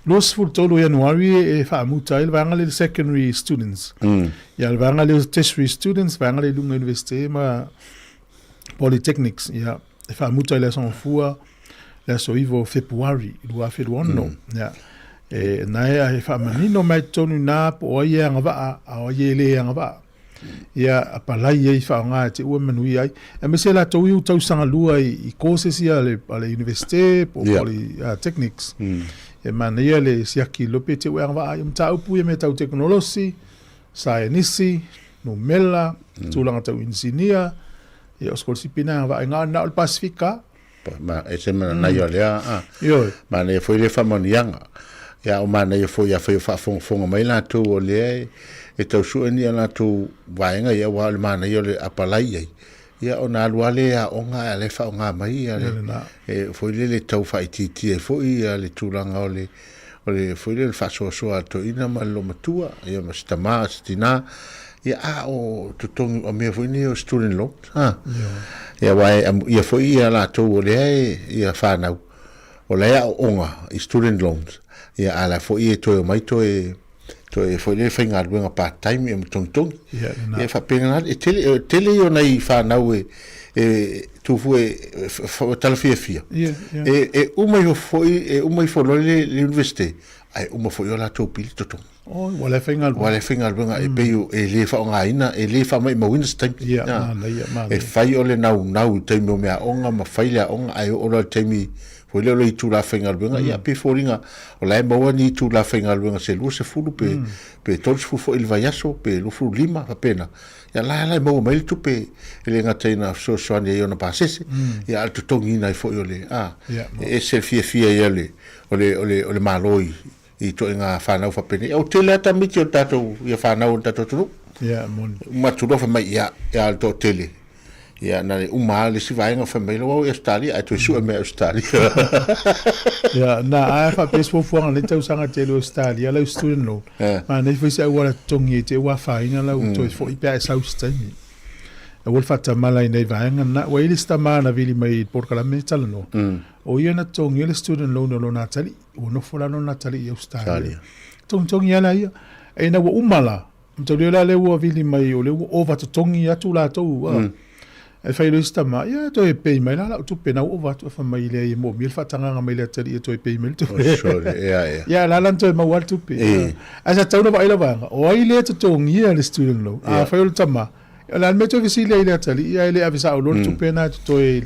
Speaker 12: 23 o Ianuari e faamuta ai le vaega lea i le secondary students. Ia, le vaega lea o tertiary students, vaega lea i luga Universite ma Polytechnics, ia, e faamuta i le aso Gafua, le aso 9 o Fepuari 2026. Ia, e, na e e faamanino mai totonu i ina po o ai e agavaa, a o ai e le agavaa. Ia, apalai ai faaaoga e te ua manuia ai. Aemaise latou i tausaga lua i courses ia a le Universite po o Polytechnics. E manaia le siaki lope te ua e agavaa ai. O mataupu ia mea tau tekonolosi, saienisi, numela, tulaga tau inisinia, ia o sikolasipi na e agavaa ai. Na o le Pasifika.
Speaker 1: Ma e se mana nai o lea a.
Speaker 12: Ioe.
Speaker 1: Manaia foi le faamanuiaga. Ia o manaia foi afai o faafogafoga mai latou o lea e tau sue ni a latou vaega ia aua o le manaia o le apalai i ai. Ia ona alu lava lea e aoga ae o la e faaaoga mai ia le e foi lele tau faaitiitia ai foi ia le tulaga o le o le foi lele faasoasoa a le toeaina ma le loomatua ia ma se tama se tina ia a o totogi o mea foi nei o student loan ha ia aua e amuia foi ia latou o lea e ia fanau o la e aooga i student loans ia a la foi e toe omai toe Toe foi lele faigaluega part time ia ma togitogi. Ia e faapena e tele e tele ia o nai fanau e e tufu e tala fiafia. E e uma ifo foi e uma ifo loa le le universite ae uma foi o latou pili totogi.
Speaker 12: Oh, ua le faigaluega.
Speaker 1: Ua le faigaluega e pei e le faaaogaina e le faamaumauina se taimi.
Speaker 12: Ia, manaia, manaia.
Speaker 1: E fai o le naunau i taimi o meaaoga ma fai le aoga ae oo loa i le taimi foi lea o le itula faigaluega, ia pei e foliga o la e maua ni itula faigaluega se 20 pe, pe 30 foi i le vaiaso pe 25 faapena. Ia la la e maua mai le tupe e le gata ina fesoasoani ai i ona pasese, ia a o le totogiina ai foi o le, a, e ese le fiafia ia o le, o le, o le, o le Malo i, i ituaiga fanau faapenei. Ia ua tele lava tamaiti o le tatou, ia fanau o le tatou atunuu.
Speaker 12: Ia, moni.
Speaker 1: Uma atu loa fai mai, ia, ia le toatele. Ia, na le uma lava le isi vaega fai mai loa au i Ausetalia, ae toe sue mai Ausetalia.
Speaker 12: Ia, na, ae faapea se fuafuaga nei tausaga tele o Ausetalia, lau student loan. Manaia foi se auala totogi ai te i ua afaina lau toe foi pe a e sau i se taimi. Aua le faatamala i nai vaega na. Ua i ai le isi tama na vili mai i le polokalame e talanoa, o ia na totogia le student loan o lona atalii. Ua nofo la lona atalii i Ausetalia. Togitogi lava la ia. Ina ua uma la, mataulia la lea ua vili mai o lea ua ova totogi atu latou. Ae fai loa isi tama, ia toe pay mai la lau tupe na ua ova atu. Ae fai mai leai e moomia le faatagaga mai le atalii e toe pay mai le tupe.
Speaker 1: Oh, sorry. Ia, ia.
Speaker 12: Ia la la na toe maua le tupe. Ae sa tatau ona vaai la vaega, o ai lea e totogia le student loan? A fai o le tama, o le a le mea e toe fesili ai i le atalii ae le ave sao loa le tupe na e totoe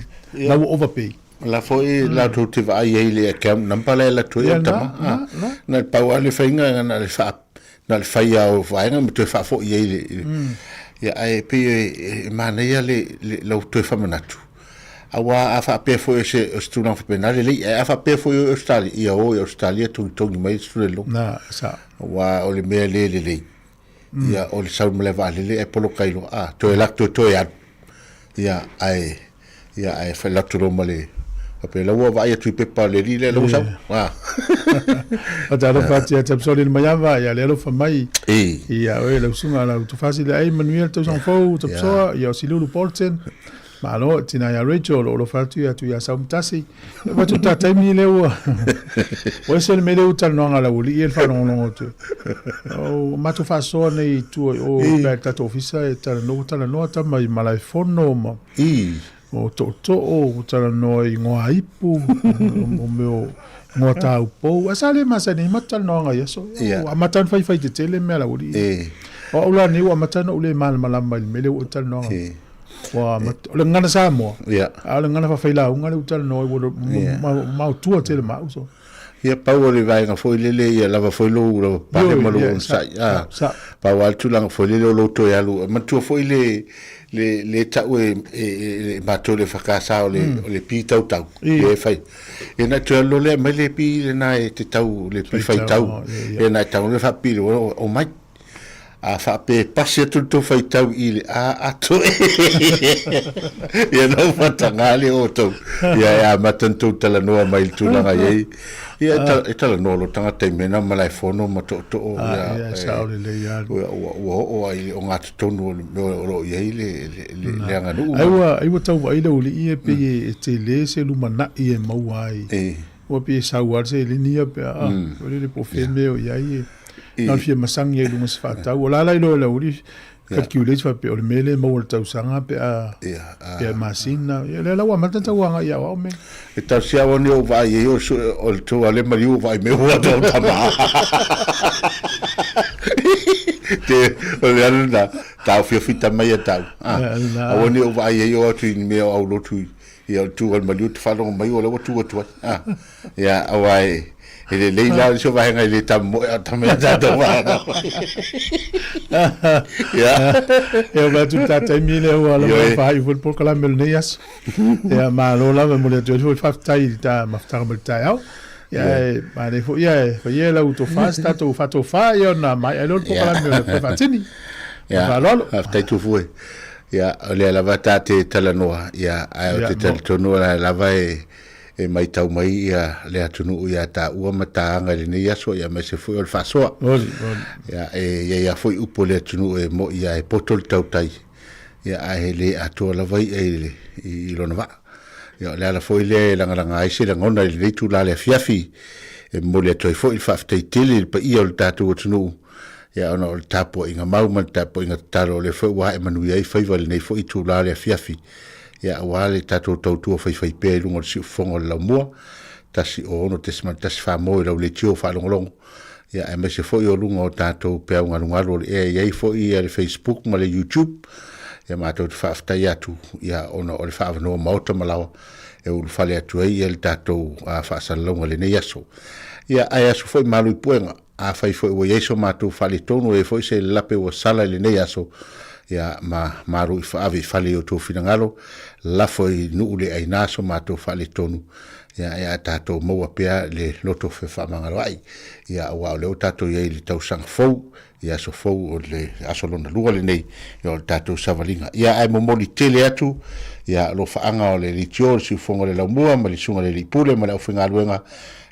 Speaker 12: la ua overpay.
Speaker 1: O la foi latou te vaai ai i le account number la e alu atu ai o tama. Na o le pau lava le faiga na o le faa na o le fai lava o vaega ma toe faafoi ai le ia ae pei e manaia le lau toe faamanatu aua a faapea foi o se o se tulaga faapena lelei ae a faapea foi o Ausetalia ia o i Ausetalia togitogi mai le student loan.
Speaker 12: Na sa.
Speaker 1: Aua o le mea le lelei ia o le sau ma le vaalele ae poloka ai loa a toe alu atu toe alu ia ae ia ae fai atu loa ma le faapea la ua vaai atu i pepa a le alii lea la ua sau a
Speaker 12: Faatalofa atu ia Tapsoli le Maiava, ia le alofa mai. Ia oe lau susuga lau Tufasi le ai manuia le tausaga fou Tapsoa, ia o Silulu Bolton. Malo, tina ia Rachel, o lo o alofa atu ia atu ia Saumatasi. E avatu ta taimi lea ua ua ese le mea lea ua talanoaga a laualii e le faalogologo atu. O matou faasoa nei i tua i o pe a i le tatou ofisa e talanoa, ua talanoa tama i Malaefono ma o tootoo, ua talanoa i Goaipu, o mea o igoa taupou. Ae sa le masani ai matou talanoaga i aso ia. Ua amata ona faifai tetele mea a laualii. O au la nei ua amata ona ou le malamalama i le mea lea ua talanoaga. Ua o le gagana Samoa, a o le gagana faafailauga lea ua talanoa ai, ua maotua tele ma au. So.
Speaker 1: Ia, pau o le vaega foi lele, ia lava foi lou lava pale ma lou onosai. Ah, pau lava le tulaga foi lele o lou toe alu. Manatua foi le, le, le tau e, e, e, e matou le FKS o le, o le pi tautau. Le fai. E na toe alu loa lea aumai le pi lena e te tau, le pi faitau. E na e tau le faapipii o, o mai. A faapea e pasi atu le tou faitau i le A ato e. Ia na ou faataga lea o outou. Ia e amata ona tou talanoa mai i le tulaga i ai. Ia e talanoa loa tagata i mea na malaefono ma tootoo.
Speaker 12: Ia, ia, sao lelei lava.
Speaker 1: Ua, ua oo lava i le ogatotonu o le mea o lo o i ai le, le, le, le aganuu.
Speaker 12: Ai ua, ai ua tau vaai le aualii e pei e tele se lumanai e maua ai. Ua pei e sau lava le seleni ia pe a, o le po o fea mea o i ai e. Na o le fia masagi ai i luga o se faatau. O la la iloa e le aualii calculate faapea o le mea lea e maua i le tausaga pe a pe a masina. Ia lea la ua amata ona tau agai i aoao mea.
Speaker 1: E tau siawa ni ou vaai ai o o le tou ale maliu o vaai mai ua tau tama. Te o le ala na taofiofi tama ia tau. Aua ni ou vaai ai o atu i ni mea o aulotu i Ia o le tu o le maliu te faalogo mai o lea ua tu atu ai. Ah. Ia aua e e lelei la o le isi o vaega e le tamomoe a o tama ia tatou vaega. Ia.
Speaker 12: Ia ua atu le ta taimi lea ua lava faaiu foi le polokalame o lenei aso. Ia malo lava e momoli atu ai foi le faafetai i le ta mafutaga mai le taeao. Ia e manaia foi ia e fai ia lau tofa se tatou faatofa ia ona maea ai lea o le polokalame o le Foe Faatini.
Speaker 1: Ia,
Speaker 12: Faaaloalo.
Speaker 1: Faafetai Tufu e. Ia, o lea lava ta te talanoa, ia, ae ou te talitonu o la lava e, e maitau mai ia le atunuu ia taua ma ta aga i lenei aso, ia aemaise foi o le faasoa.
Speaker 12: Oli, oli.
Speaker 1: Ia, e i ai lava foi upu a le atunuu e moi lava e poto le tautai, ia, ae e le atoa lava i'a i, le, i lona vaa. Ia, o le ala foi lea e lagalaga ai se lagona i lenei itula i le afiafi, e momoli atu ai foi le faafetai tele i le paia o le tatou atunuu, Ia ona o le tapuaiga mau ma le tapuaiga tatalo o lea foi ua ae manuia ai faiva i lenei foi itula o le afiafi. Ia aua le tatou tautua faifaipea i luga o le siufofoga o le laumua, 106.1 mo i lau leitio faalogologo. Ia aemaise foi o luga o tatou peau galugalu o le ea e i ai foi ia le Facebook ma le YouTube. Ia matou te faafetai atu ia ona o le faaavanoa maota ma laoa e ulufale atu ai ia le tatou faasalalauga i lenei aso. Ia ae aso foi malu i puega. Afai foi ua i ai so matou faaletonu, e i ai foi se lape ua sala i lenei aso, ia ma malu i faave i fale i outou finagalo, lafo i nuu le aina so matou faaletonu, ia e a tatou maua pea le loto fefaamagaloai. Ia aua o lea ua tatou i ai i le tausaga fou, i aso fou o le aso lona lua lenei, ia o le tatou savaliga. Ia ae momoli tele atu ia alofaaga o le leitio, le siufofoga o le laumua ma le susuga i le alii pule ma le aufaigaluega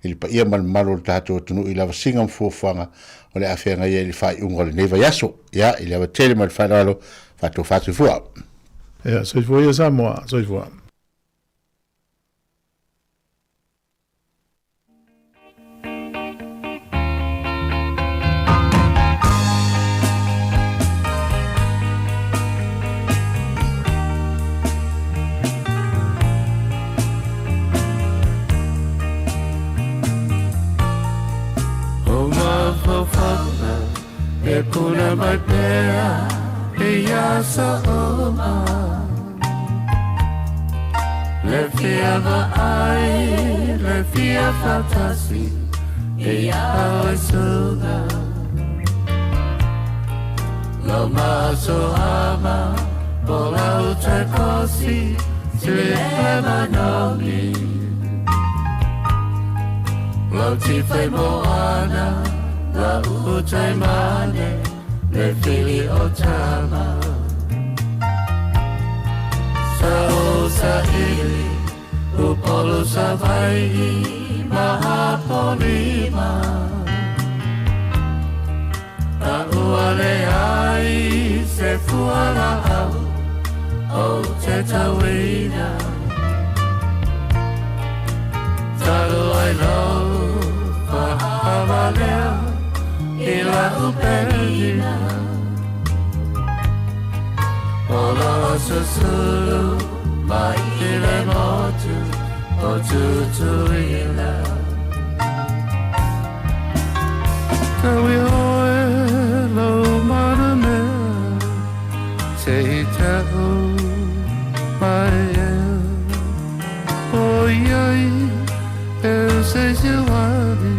Speaker 1: i le paia ma le mamalu o le tatou atunuu i lavasiga ma fuafuaga o le a feagai ai i le faaiuga o lenei vaiaso. Ia, i le ava tele ma le faaaloalo, faatofa soifua.
Speaker 12: Ia, soifua ia Samoa, soifua.
Speaker 7: E puna mai pea i aso uma Le fia vaai, le fia faatasi i a oe suga Lau masoama po lau taikosi sili le manogi Lau tife moana lau utaimane le fili o tama Sa o sa ili Upolu Savaii ma Apolima A ua leai se fualaau o te tauina Talu ai lau faavalea i lau pelina O lo susulu mai i le motu o Tutuila Tau i oe lau manamea Se i tau mai e O iai e se siwani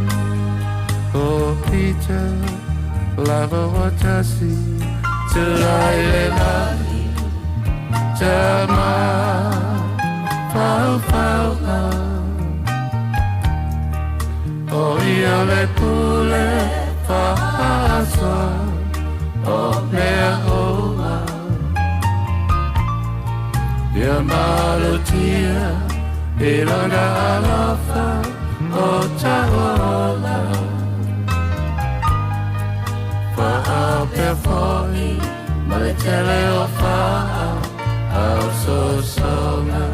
Speaker 7: O Peter lava o tasi Tulai le lani Ta ma fau fau O ia le pule faasoa O mea uma Ia malutia i lona alofa o tauola Faapea foi ma le tele o faa au sosoga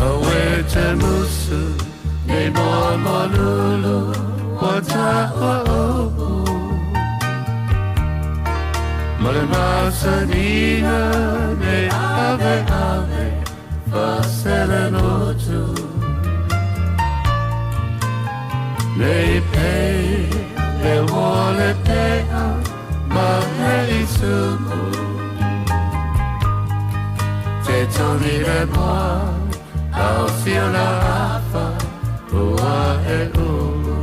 Speaker 7: Oe te musu nei moa molulu o ta o Ma le masanina nei ave ave fasele motu Nei pe le wale pea ma le isumu Te toni le moa au siona afa ua e ulu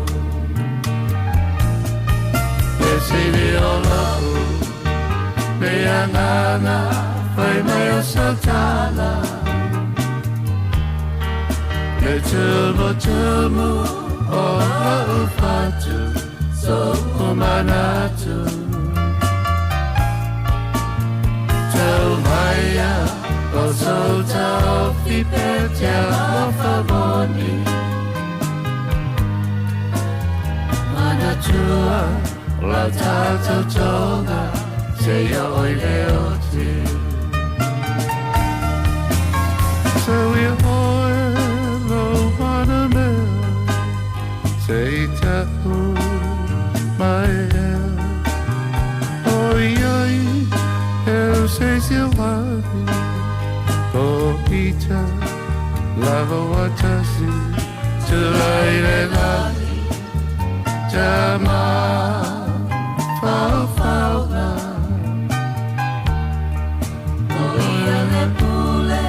Speaker 7: Le sili o lau me anganga fai mai o sautala.
Speaker 16: Le tumu tumu o lau fatu so manatu Tau maia o so tau fi petea o famoni Manatua la tātou tonga se ia oi le oti So i oe lo mana mea Se i tahu mai e Oi ai eu sei se wahi O ita lava watasi Tu lai le lani Tama fau fau na O ia le pule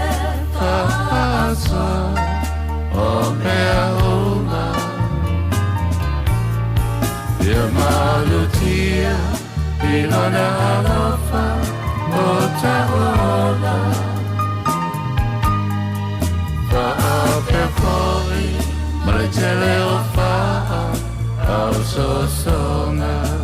Speaker 16: whaasa O mea uma Ia malutia i lona alofa o ta ola Whaapea foi ma le tele o whaa au sosonga.